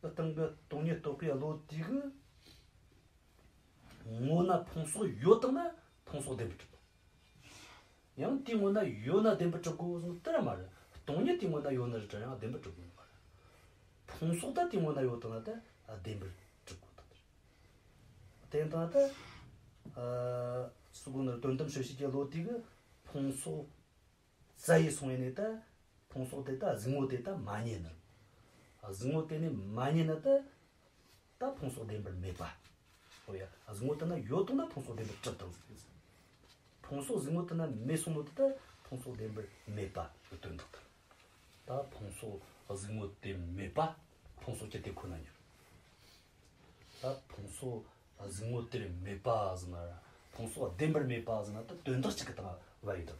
སྟེང་གི་སྟོང་ཉིད་རྟོགས་པའི་བློ་དེ་གིས་ངོ་ན་ཕུང་སོགས་ཡོད་བཏང་ན་ཕུང་སོགས་བདེན་པར་གྲུབ། ཡང་དེའི་ངོ་ན་ཡོད་ན་བདེན་པར་གྲུབ་དགོས་ཟེར་ན་དེ་ར་མ་རེད། སྟོང་ཉིད་དེའི་ངོ་ན་ཡོད་ནི་རེད་དྲ་ཡང་བདེན་པར་གྲུབ་དགོས་མ་རེད། ཕུང་སོགས་ད་དེའི་ངོ་ན་ཡོད་བཏང་ན་ད་བདེན་པར་གྲུབ་དགོས་ད། དེ་ཡིན་དང་ད། ཨ། སུ་གོ་ནི་དོན་དམ་དཔྱོད་བྱེད་ཀྱི་བློ་དེ་གིས་ཕུང་སོགས་རྩ་ཡི་སོང་ཡིན་ནི་ད། ཕུང་སོགས་དེ་ད་གཟིགས་ངོ་དེ་ད་མ་རྙེད་ནི། གཟིགས་ངོ་དེ་ནི་མ་རྙེད་ན་ད། ད་ཕུང་སོགས་བདེན་པར་མེད་པ། འོ་ཡ། གཟིགས་ངོ་དེ་ན་ཡོད་དང་ན་ཕུང་སོགས་བདེན་པར་གྲུབ་དང་ཟེར། ཕུང་སོགས་གཟིགས་ངོ་དེ་ན་མེད་སོང་ནོ་དེ་ད་ཕུང་སོགས་བདེན་པར་མེད་པ་གི་དོན་དག་དང་། ད་ཕུང་སོགས་གཟིགས་ངོ་དེ་མེད་པ་ཕུང་སོགས་ཀྱི་དེ་ཁོ་ན་ཉིད། ད་ཕུང་སོགས་གཟིགས་ངོ་དེར་མེད་པ་ཟེར་ན་ར། ཕུང་སོགས་བདེན་པར་མེད་པ་ཟེར་ན་ད་དོན་དག་གཅིག་གི་སྟེང་བབ་ཡོད་དོ།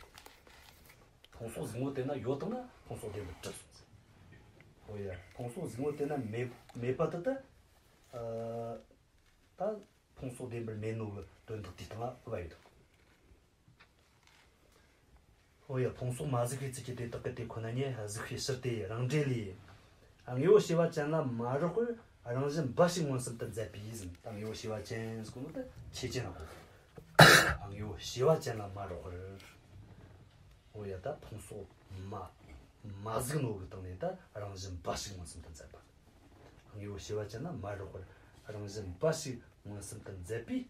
ཕུང་སོགས་གཟིགས་ངོ་དེ་ན་ཡོད་དང་ན་ཕུང་སོགས་བདེན་པར་གྲུབ་སོང་ཟེར། འོ་ཡ། ཕུང་སོགས་གཟིགས་ངོ་དེ་ན་མེད་མེད་པ་དེ་ད། ཨ། ད་ཕུང་སོགས་བདེན་པར་མེད་ནོ་གི་དོན་དག་དེའི་སྟེང་ལ་བབ་ཡོད་དོ། འོ་ཡ། ཕུང་སོགས་མ་གཟིགས་པའི་ཚུལ་གྱིས་དེ་དག་གི་དེ་ཁོ་ན་ཉིད་གཟིགས་པའི་ཕྱིར་ཏེ། རང་འགྲེལ་ལས། དངོས་པོ་བྱེ་བ་ཅན་ལ་མ་རེག་པར་རང་བཞིན་འབའ་ཞིག་མངོན་སུམ་དུ་མཛད་པས་ཟེར། ད་དངོས་པོ་བྱེ་བ་ཅན་ཟེར་གོ་ནོ་ད་ཆོས་ཅན་ལ་གོ། དངོས་པོ་བྱེ་བ་ཅན་ལ་མ་རེག་པར། འོ་ཡ། ད་ཕུང་སོགས་མ་མ་གཟིགས་ནོ་གི་སྟེང་ནས་ད་རང་བཞིན་འབའ་ཞིག་མངོན་སུམ་དུ་མཛད་པ། དངོས་པོ་བྱེ་བ་ཅན་ལ་མ་རེག་པར་རང་བཞིན་འབའ་ཞིག་མངོན་སུམ་དུ་མཛད་པས།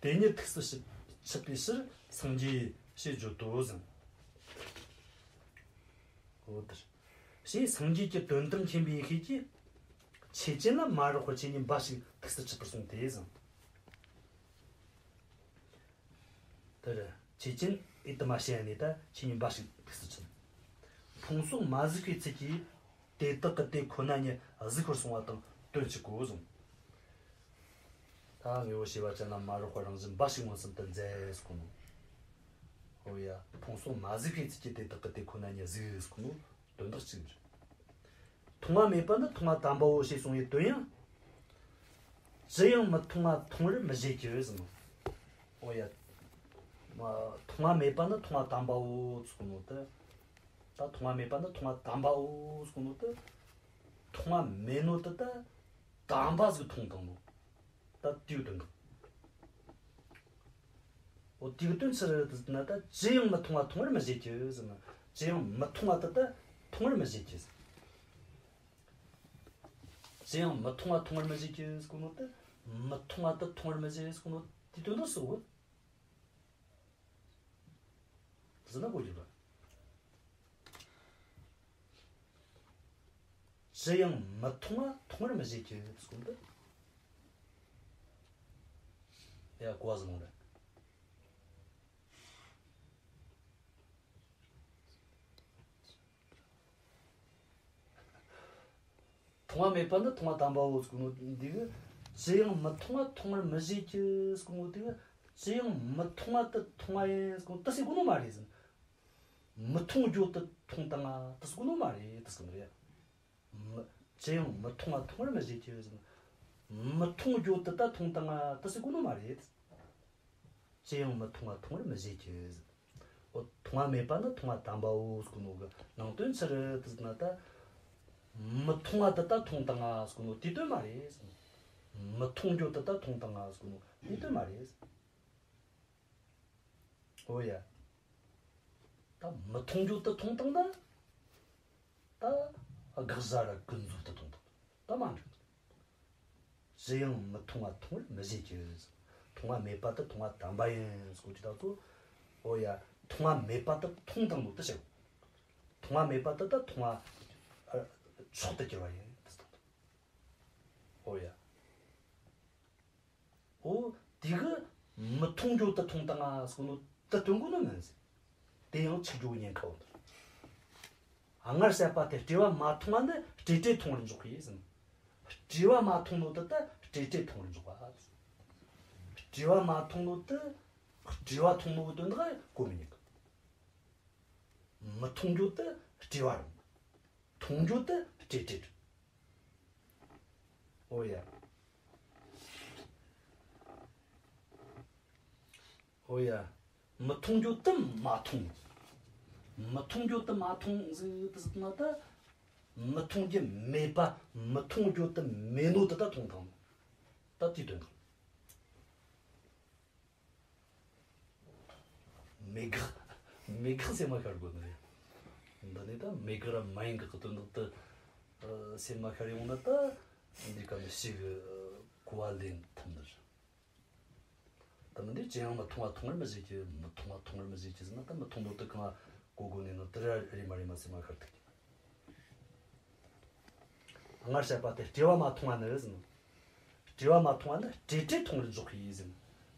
དེ་ཉིད་ཐུགས་སུ་ཆུད་པའི་ཕྱིར་སངས་རྒྱས་ཞེས་བརྗོད་དོ་ཟེར། འོ་དེར། ཞེས་སངས་རྒྱས་ཀྱི་དོན་དམ་མཁྱེན་པའི་ཡེ་ཤེས་ཀྱིས་ཆོས་ཅན་ལ་མ་རེག་པར་ཆོས་ཉིད་འབའ་ཞིག་ཐུགས་སུ་ཆུད་པར་གསུངས་ཏེ་ཟེར། དེར་ཆོས་ཅན་ཨེ་དུ་མ་བྱས་ནས་ད་ཆོས་ཉིད་འབའ་ཞིག་ཐུགས་སུ་ཆུད། ཕུང་སོགས་མ་གཟིགས་པའི་ཚུལ་གྱིས་དེ་དག་གི་དེ་ཁོ་ན་ཉིད་གཟིགས་པར་གསུངས་པ་དང་དོན་གཅིག་གོ་གསུངས། ད་དངོས་པོ་བྱེ་བ་ཅན་ལ་མ་རེག་པར་རང་བཞིན་འབའ་ཞིག་མངོན་སུམ་དུ་མཛད་ཟེར་གོ་ནོ། འོ་ཡ། ཕུང་སོགས་མ་གཟིགས་པའི་ཚུལ་གྱིས་དེ་དག་གི་དེ་ཁོ་ན་ཉིད་གཟིགས་ཟེར་གོ་ནོ་དོན་དག་གཅིག་རེད། མཐོང་བ་མེད་པ་ནི་མཐོང་བ་དམ་པའོ་ཞེས་གསུངས་པའི་དོན་ཡང་། ཅི་ཡང་མི་མཐོང་བ་མཐོང་བར་མི་བཞེད་ཀྱི་ཟེར་ནོ། ཨོ་ཡ། མ་མཐོང་བ་མེད་པ་ནི་མཐོང་བ་དམ་པའོ་ཟེར་གོ་ནོ་དེ། ད་མཐོང་བ་མེད་པ་ནི་མཐོང་བ་དམ་པའོ་ཟེར་གོ་ནོ་དེ། མཐོང་བ་མེད་ནོ་དེ་ད་དམ་པ་ཟིག་མཐོང་བཏང་ནོ། ད་དེའི་དོན་དག། འོ་དེའི་དོན་ཆི་རེད་ཟེར་ན། ད་ཅི་ཡང་མི་མཐོང་བ་མཐོང་བར་མི་བཞེད་ཀྱི་ཟེར་ན། ཅི་ཡང་མི་མཐོང་བ་དེ་ད་མཐོང་བར་མི་བཞེད་ཀྱི་ཟེར། ཅི་ཡང་མི་མཐོང་བ་མཐོང་བར་མི་བཞེད་ཀྱི་ཟེར་གོ་ནོ་དེ། མི་མཐོང་བ་དེ་མཐོང་བར་མི་བཞེད་ཟེར་གོ་ནོ་དེའི་དོན་དག་སུ་བོ། ཟེར་ན་གོ་རྒྱུ་རེད། ཅི་ཡང་མི་མཐོང་བ་མཐོང་བར་མི་བཞེད་ཀྱི་ཟེར་གོ་ནོ་དེ། ཡ་གོ་བ་ཟིག་ལོངས་རེད། མཐོང་བ་མེད་པ་ནི་མཐོང་བ་དམ་པའོ་ཟེར་གོ་ནོ་འདི་གི། ཅི་ཡང་མི་མཐོང་བ་མཐོང་བར་མི་བཞེད་ཀྱི་ཟེར་གོ་ནོ་འདི་གི། ཅི་ཡང་མི་མཐོང་བ་དེ་མཐོང་བ་ཡིན་ཟེར་གོ་ནོ་དེ་ཟེར་གོ་ནོ་མ་རེད་ཟེར། མི་མཐོང་རྒྱུ་དེ་མཐོང་བཏང་ང་དེ་ཟེར་གོ་ནོ་མ་རེད་དེ་ཟེར་གོ་ནོ་རེད། མི་ཅི་ཡང་མི་མཐོང་བ་མཐོང་བར་མི་བཞེད་ཀྱི་ཟེར། མི་མཐོང་རྒྱུ་དེ་ད་མཐོང་བཏང་ང་དེ་ཟེར་གོ་ནོ་མ་རེད། ཅི་ཡང་མི་མཐོང་བ་མཐོང་བར་མི་བཞེད་ཀྱི་ཟེར། འོ་མཐོང་བ་མེད་པ་ནི་མཐོང་བ་དམ་པའོ་ཟེར་གོ་ནོ་གི་ནང་དོན་ཆི་རེད་ཟེར་ན། ད་མི་མཐོང་བ་དེ་ད་མཐོང་བཏང་ང་ཟེར་གོ་ནོ་དེའི་དོན་མ་རེད་ཟེར། མི་མཐོང་རྒྱུ་དེ་ད་མཐོང་བཏང་ང་ཟེར་གོ་ནོ་དེའི་དོན་མ་རེད་ཟེར། འོ་ཡ། ད་མི་མཐོང་རྒྱུ་དེ་མཐོང་བཏང་ན། ད་དགག་བྱ་ར་ཀུན་རྫོབ་ཏུ་མཐོང་དང་། ད་མ་འགྲིག། ཅི་ཡང་མི་མཐོང་བ་མཐོང་བར་མི་བཞེད་ཀྱི། མཐོང་བ་མེད་པ་དེ་མཐོང་བ་དམ་པ་ཡིན་ཟེར་གོ་རྒྱུ་ད་ཚོ། ཨོ་ཡ། མཐོང་བ་མེད་པ་དེ་མཐོང་བཏང་ནོ་དེ་བཤད། མཐོང་བ་མེད་པ་དེ་ད་མཐོང་བ་མཆོག་ཏུ་གྱུར་པ་ཡིན་དེ་ཟེར། ཨོ་ཡ། འོ། དེ་གི་མི་མཐོང་རྒྱུ་དེ་མཐོང་བཏང་ང་ཟེར་གོ་ནོ་དེ་སྟོན་གོ་ནི་མིན་ཟེར། དེ་ཡང་འཆུག་རྒྱུ་གི་ཉེན་ཁ་ཡོད། སྔར་བཤད་པ་དེ་སྤྲོས་པ་མ་མཐོང་བ་ནི་སྤྲོས་བྲལ་མཐོང་བར་འཇོག་གི་ཟེར། སྤྲོས་པ་མ་མཐོང་ནོ་དེ་ད་སྤྲོས་བྲལ་མཐོང་བར་འཇོག་པ། སྤྲོས་པ་མ་མཐོང་ནོ་དེ་སྤྲོས་པ་མཐོང་ནོ་གི་དོན་དག་གོ་མི་ཉན་གི། མི་མཐོང་རྒྱུ་དེ་སྤྲོས་པ་རེད། མཐོང་རྒྱུ་དེ་སྤྲོས་བྲལ་རེད། ཨོ་ཡ། ཨོ་ཡ། མི་མཐོང་རྒྱུ་དེ་མ་མཐོང་། མི་མཐོང་རྒྱུ་དེ་མ་མཐོང་ཟིག་དེ་ཟེར་ན་ད། མི་མཐོང་རྒྱུ་མེད་པ། མི་མཐོང་རྒྱུ་དེ་མེད་ནོ་དེ་ད་མཐོང་དང་། ད་དེའི་དོན་དག། མེད་དགག་མེད་དགག་སེམས་མ་ཤར་དགོས་ནི་རེད། འདི་ནས་ད་མེད་དགག་ར་མ་ཡིན་དགག་གི་དོན་དག་ཏུ། ཨ། སེམས་མ་ཤར་ཡོང་ན་ད། འདི་ག་མི་ཞིག་གོ་བ་ལེན་ཐུབ་ནི་རེད། ད་མི་འདི་ཅི་ཡང་མི་མཐོང་བ་མཐོང་བར་མི་བྱེད་ཀྱི། མི་མཐོང་བ་མཐོང་བར་མི་བྱེད་ཀྱི་ཟེར་ན། ད་མི་མཐོང་ནོ་དེ་གང་གོ་དགོས་ནི་ནོ་དེ་ར་རེད་མ་རེད་མ་སེམས་མ་ཤར་ཐུབ་ཀྱི། སྔར་བཤད་པ་དེ་སྤྲོས་པ་མ་མཐོང་བ་ནི་ཟེར། སྤྲོས་པ་མ་མཐོང་བ་ནི་སྤྲོས་བྲལ་མཐོང་བར་འཇོག་གི་ཟེར།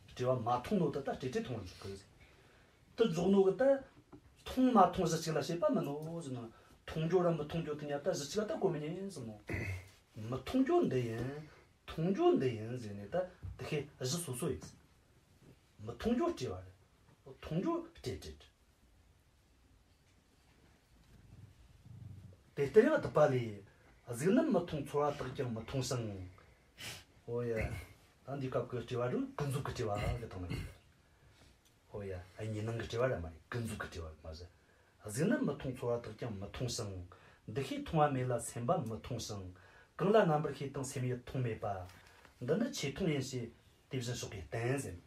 སྤྲོས་པ་མ་མཐོང་ནོ་དེ་ད་སྤྲོས་བྲལ་མཐོང་བར་འཇོག་གི་ཟེར། དེ་འཇོག་ནོ་གི་ད་མཐོང་མ་མཐོང་གཞི་གཅིག་ལ་བྱེད་པ་མིན་ནོ་ཟེར་ན། མཐོང་རྒྱུ་ར་མི་མཐོང་རྒྱུ་དེ་གཉིས་ད་གཞི་གཅིག་ལ་ད་གོ་མི་ཉན་ཟེར་ནོ། མི་མཐོང་རྒྱུ་འདི་ཡིན། མཐོང་རྒྱུ་འདི་ཡིན་ཟེར་ནས་ད་དེ་ཤེས་གཞི་སོ་སོ་ཡིན། མི་མཐོང་རྒྱུ་སྤྲོས་པ་རེད། མཐོང་རྒྱུ་སྤྲོས་བྲལ་རེད། དེ་ལྟར་ཡང་སྡུད་པ་ལས། གཟུགས་ནི་མི་མཐོང་ཚོར་བ་དག་ཀྱང་མི་མཐོང་ཞིང་། འོ་ཡ། ད་འདི་སྐབས་ཀྱི་སྤྲོས་པ་རུ་ཀུན་རྫོབ་ཀྱི་སྤྲོས་པ་གི་སྟེང་ན། འོ་ཡ། གཉིས་སྣང་གི་སྤྲོས་པ་ར་མ་རེད། ཀུན་རྫོབ་ཀྱི་སྤྲོས་པ་མ་ཟད། གཟུགས་ནི་མི་མཐོང་ཚོར་བ་དག་ཀྱང་མི་མཐོང་ཞིང་། འདུ་ཤེས་མཐོང་བ་མེད་ལ་སེམས་པ་མི་མཐོང་ཞིང་། གང་ལ་རྣམ་པར་ཤེས་དང་སེམས་ཡུལ་མཐོང་མེད་པ། འདི་ནི་ཆོས་མཐོང་ཡིན་ཞེས་དེ་བཞིན་ཕྱོགས་ཀྱིས་བསྟན་ཟེར།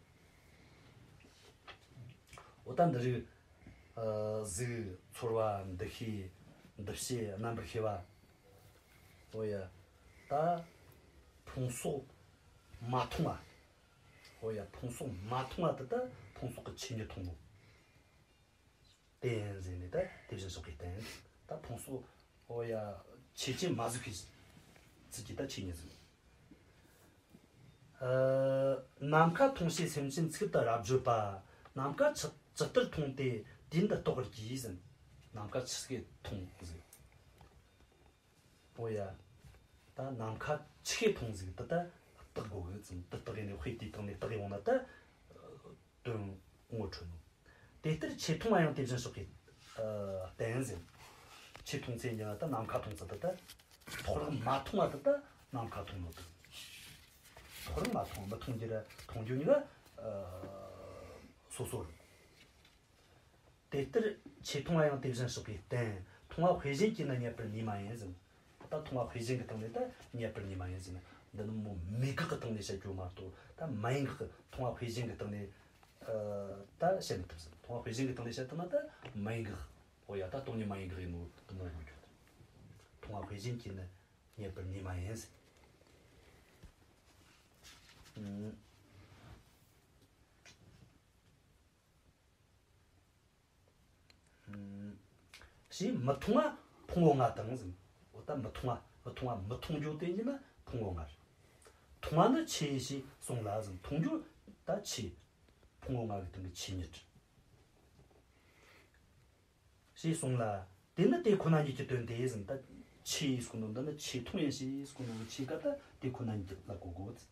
འོ་ད་འདི་རིགས། ཨ། གཟུགས། ཚོར་བ། འདུ་ཤེས། འདུ་བྱེད། རྣམ་པར་ཤེས་པ། འོ་ཡ། ད་ཕུང་སོགས་མ་མཐོང་བ། འོ་ཡ། ཕུང་སོགས་མ་མཐོང་བ་དེ་ད་ཕུང་སོགས་ཀྱི་ཆོས་ཉིད་མཐོང་ནོ། དེ་ཡིན་ཟེར་ནས་ད་དེ་བཞིན་ཕྱོགས་ཀྱིས་བསྟན། ད་ཕུང་སོགས། འོ་ཡ། ཆོས་ཅན་མ་གཟིགས་པའི་ཚུལ་གྱིས་ད་ཆོས་ཉིད་གཟིགས། ཨ། ནམ་མཁའ་མཐོང་བྱེད་སེམས་ཅན་ཚིག་ཏུ་རབ་བརྗོད་པ། ནམ་མཁའ་ཇི་ཇི་ལྟར་མཐོང་སྟེ་དུས་འདི་རྟོགས་པར་བགྱི་ཟེར། ནམ་མཁའ་ཆི་གེ་མཐོང་ཟེར། འོ་ཡ། ད་ནམ་མཁའ་ཆི་གེ་མཐོང་ཟིག་དེ་ད་བརྟག་དགོས་གི་ཟེར། དེ་བརྟག་ཡས་ནས་དཔེ་དེའི་སྟེང་ནས་བརྟག་ཡོང་ན་ད། དོན་ངོ་འཕྲོད་ནོ། དེ་ལྟར་ཆོས་མཐོང་བ་ཡང་དེ་བཞིན་ཕྱོགས་ཀྱིས། ཨ། བསྟན་ཟེར། ཆོས་མཐོང་ཚེ་ཡང་ད་ནམ་མཁའ་མཐོང་ཚུལ་དེ་ད། ཐོག་རང་མ་མཐོང་བ་དེ་ད་ནམ་མཁའ་མཐོང་ནོ་དེ། ཐོག་རང་མ་མཐོང་། མི་མཐོང་རྒྱུ་ར་མཐོང་རྒྱུ་གཉིས་ཀ་ཨ་སོ་སོ་རེད། དེ་ལྟར་ཆོས་མཐོང་བ་ཡང་དེ་བཞིན་གཤེགས་པས་བསྟན། མཐོང་བ་དཔེ་གཞན་གྱིས་ནི་རྙེད་པར་ནུས་མ་ཡིན་ཟེར། ད་མཐོང་བ་དཔེ་གཞན་གྱི་སྟེང་ནས་ད་རྙེད་པར་ནུས་མ་ཡིན་ཟེར་ན། འདི་ནི་མོ་མེད་དགག་གི་སྟེང་ནས་བཤད་རྒྱུ་མ་གཏོགས། ད་མ་ཡིན་དགག་གི་མཐོང་བ་དཔེ་གཞན་གྱི་སྟེང་ནས་ཨ་ད་བཤད་མི་ཐུབ་ཟེར། མཐོང་བ་དཔེ་གཞན་གྱི་སྟེང་ནས་བཤད་ཐུབ་ན་ད་མ་ཡིན་དགག་འོ་ཡ། ད་སྟོང་ཉིད་མ་ཡིན་དགག་ཡིན་ནོ་དེ་མོ་ཡོད་རྒྱུ། མཐོང་བ་དཔེ་གཞན་གྱིས་ནི་རྙེད་པར་ནུས་མ་ཡིན་ཟེར། ཨུམ། ཨུམ། ཞེས་མི་མཐོང་བ་ཕུང་པོ་ལྔ་དང་ཟེར། འོ་ད་མི་མཐོང་བ། མི་མཐོང་བ། མི་མཐོང་རྒྱུ་དེ་ཡིན་ན་ཕུང་པོ་ལྔ་རེད། མཐོང་བ་ནི་ཆོས་ཞེས་གསུངས་ལ་ཟེར། མཐོང་རྒྱུ་ད་ཆོས། ཕུང་པོ་ལྔ་གི་སྟེང་གི་ཆོས་ཉིད། ཞེས་གསུངས་ལ། དེ་ནི་དེ་ཁོ་ན་ཉིད་ཀྱི་དོན་ཏེ་ཟེར། ད་ཆོས་ཟེར་གོ་ནོ་འདི་ནི་ཆོས་མཐོང་ཡིན་ཞེས་ཟེར་གོ་ནོ་གི་ཆོས་ཀ་ད་དེ་ཁོ་ན་ཉིད་ལ་གོ་དགོས།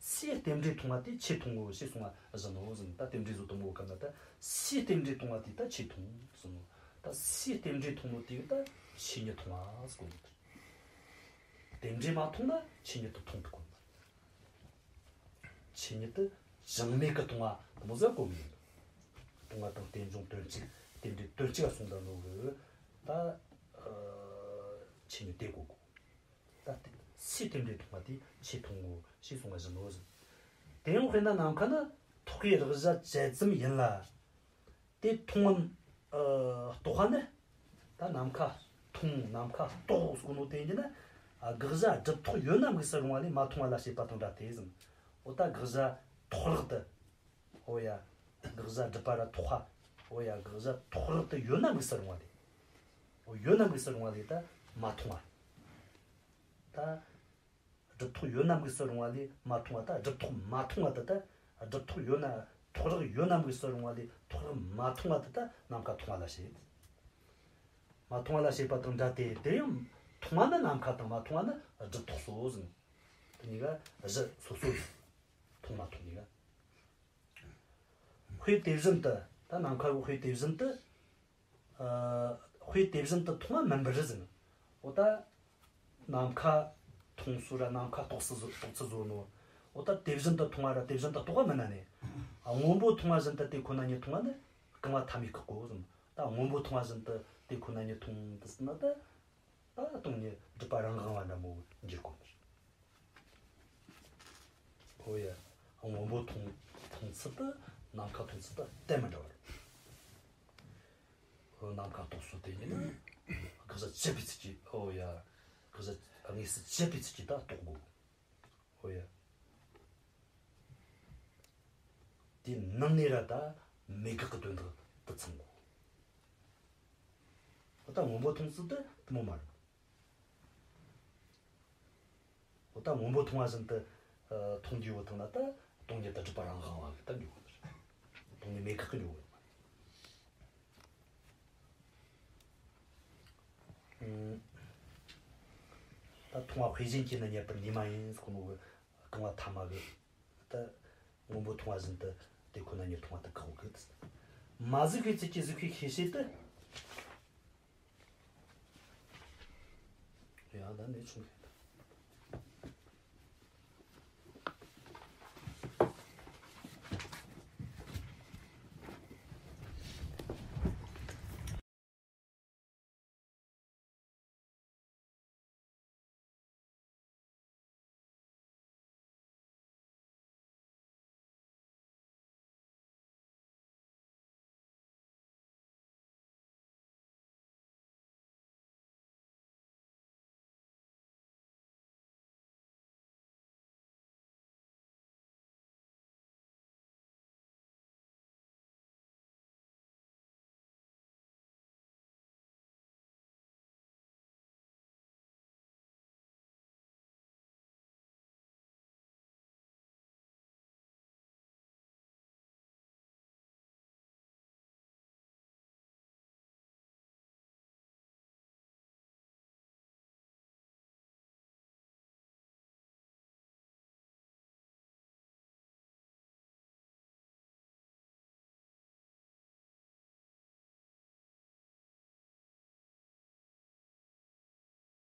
སའི་རྟེན་འབྲེལ་མཐོང་བ་དེ་ཆོས་མཐོང་ངོ་ཞེས་གསུངས་པ་བཞིན་ནོ་ཟེར། ད་རྟེན་འབྲེལ་བཟོ་དུ་མོ་ག་ན་ད་སའི་རྟེན་འབྲེལ་མཐོང་བ་དེ་ད་ཆོས་མཐོང་ཟེར་ནོ། ད་སའི་རྟེན་འབྲེལ་མཐོང་ནོ་དེ་གི་ད་ཆོས་ཉིད་མཐོང་བ་ཟེར་གོ་ནོ། རྟེན་འབྲེལ་མ་མཐོང་ན་ཆོས་ཉིད་དུ་མཐོང་ཐུབ་གོ་ནོ། ཆོས་ཉིད་དུ་བྱིང་མེད་ཀྱི་མཐོང་བ་དེ་མོ་ཟེར་གོ་མི་ཡིན། མཐོང་བ་དང་རྟེན་འབྱུང་དོན་གཅིག། རྟེན་འབྲེལ་དོན་གཅིག་ག་གསུངས་ད་ནོ་གི་ད་ཨ་ཆོས་ཉིད་དེ་གོ་དགོས། ད་དེ་སའི་རྟེན་འབྲེལ་མཐོང་བ་དེ་ཆོས་མཐོང་ངོ་ཞེས་གསུངས་པ་བཞིན་ནོ་ཟེར། དེ་ཡང་དཔེར་ན་ནམ་མཁའ་ནི་ཐོག་ཁའི་རེག་བྱ་བཅད་ཙམ་ཡིན་ལ། དེ་མཐོང་ངམ་ཨ་རྟོགས་པ་ནི། ད་ནམ་མཁའ་མཐོང་ནམ་མཁའ་རྟོགས་ཟེར་གོ་ནོ་དེ་ཡིན་ན། ཨ་དགག་བྱ་སྒྲུབ་ཐོགས་ཡོད་ན་དམིགས་སུ་རུང་བ་ལས་མ་མཐོང་བ་ལ་བྱེད་པ་དང་འདྲ་སྟེ་ཟེར། འོ་ད་དགག་བྱ་ཐོགས་རེག་དེ། འོ་ཡ། དགག་བྱ་སྒྲུབ་པ་ར་ཐོགས་པ། འོ་ཡ། དགག་བྱ་ཐོགས་རེག་དེ་ཡོད་ན་དམིགས་སུ་རུང་བ་ལས། འོ་ཡོད་ན་དམིགས་སུ་རུང་བ་ལས་ད་མ་མཐོང་བ། ད་སྒྲུབ་ཐོགས་ཡོད་ན་དམིགས་སུ་རུང་བ་ལས་མ་མཐོང་བ། ད་སྒྲུབ་ཐོགས་མ་མཐོང་བ་དེ་ད། སྒྲུབ་ཐོགས་ཡོད་ན། ཐོགས་རེག་ཡོད་ན་དམིགས་སུ་རུང་བ་ལས་ཐོགས་རེག་མ་མཐོང་བ་དེ་ད་ནམ་མཁའ་མཐོང་བ་ལ་བྱེད། མ་མཐོང་བ་ལ་བྱེད་པ་དང་འདྲ་སྟེ། དེ་ཡང་མཐོང་བ་ནི་ནམ་མཁའ་དང་མ་མཐོང་བ་ནི་སྒྲུབ་ཐོགས་སོ་ཟེར། དེ་གཉིས་ཀ་གཞི་སོ་སོ་ཡིན། མཐོང་མ་མཐོང་གཉིས་ཀ། དཔེ་དེ་བཞིན་དུ། ད་ནམ་མཁའ་གི་དཔེ་དེ་བཞིན་དུ། ཨ་དཔེ་དེ་བཞིན་དུ་མཐོང་བ་མིན་པར་ཟེར། འོ་ད་ནམ་མཁའ་མཐོང་ཚུལ་ར་ནམ་མཁའ་རྟོགས་ཚུལ་བཟོ། རྟོགས་ཚུལ་བཟོ་ནོ། འོ་ད་དེ་བཞིན་དུ་མཐོང་བ་ར་དེ་བཞིན་དུ་རྟོགས་པ་མིན་ན་ནི། སྔོན་པོ་མཐོང་བ་བཞིན་དུ་དེ་ཁོ་ན་ཉིད་མཐོང་བ་ནི་རྐང་པ་ཐ་མའི་བཀག་གོ་ཟེར། ད་སྔོན་པོ་མཐོང་བ་བཞིན་དུ་དེ་ཁོ་ན་ཉིད་མཐོང་དུ་ཟེར་ན་ད། ད་སྟོང་ཉིད་སྒྲིབ་པ་རང་དབང་བ་འདྲ་མོ་འགྱུར་གོ་ནི། འོ་ཡ། སྔོན་པོ་མཐོང་མཐོང་ཚུལ་དེ་ནམ་མཁའ་མཐོང་ཚུལ་དང་གཏན་མི་འདྲ་བ་རེད། འོ་ནམ་མཁའ་རྟོགས་ཚུལ་དེ་ཡིན་ན་དགག་བྱ་བཅད་པའི་ཚུལ་གྱིས། འོ་ཡ། དགག་བྱ་དངོས་སུ་བཅད་པའི་ཚུལ་གྱིས་ད་རྟོགས་དགོས། འོ་ཡ། དེའི་ནང་ནས་ར་ད་མེད་དགག་གི་དོན་དག་དེ་ཚང་དགོས། འོ་ད་སྔོན་པོ་མཐོང་ཚུལ་དེ་དེ་མོ་མ་རེད། འོ་ད་སྔོན་པོ་མཐོང་བ་བཞིན་དུ་ཨ་མཐོང་རྒྱུ་ཡོད་དང་ན་ད་སྟོང་ཉིད་དུ་སྒྲིབ་པ་རང་དབང་བ་གི་ད་འགྱོ་གི་རེད། སྟོང་ཉིད་མེད་དགག་གི་འགྱོ་གི་རེད། ཨུམ། ད་མཐོང་བ་དཔེ་གཞན་གྱིས་ནི་རྙེད་པར་ནུས་མ་ཡིན་ཟེར་གོ་ནོ་གི་རྐང་པ་ཐ་མ་གི། ད་སྔོན་པོ་མཐོང་བ་བཞིན་དུ་དེ་ཁོ་ན་ཉིད་མཐོང་བ་དེ་བཀག་གོ་གི། མ་གཟིགས་པའི་ཚུལ་གྱིས་གཟིགས་པའི་ཤེས་བྱེད་དེ། ཡང་ད་ནས་ཆུང་གི།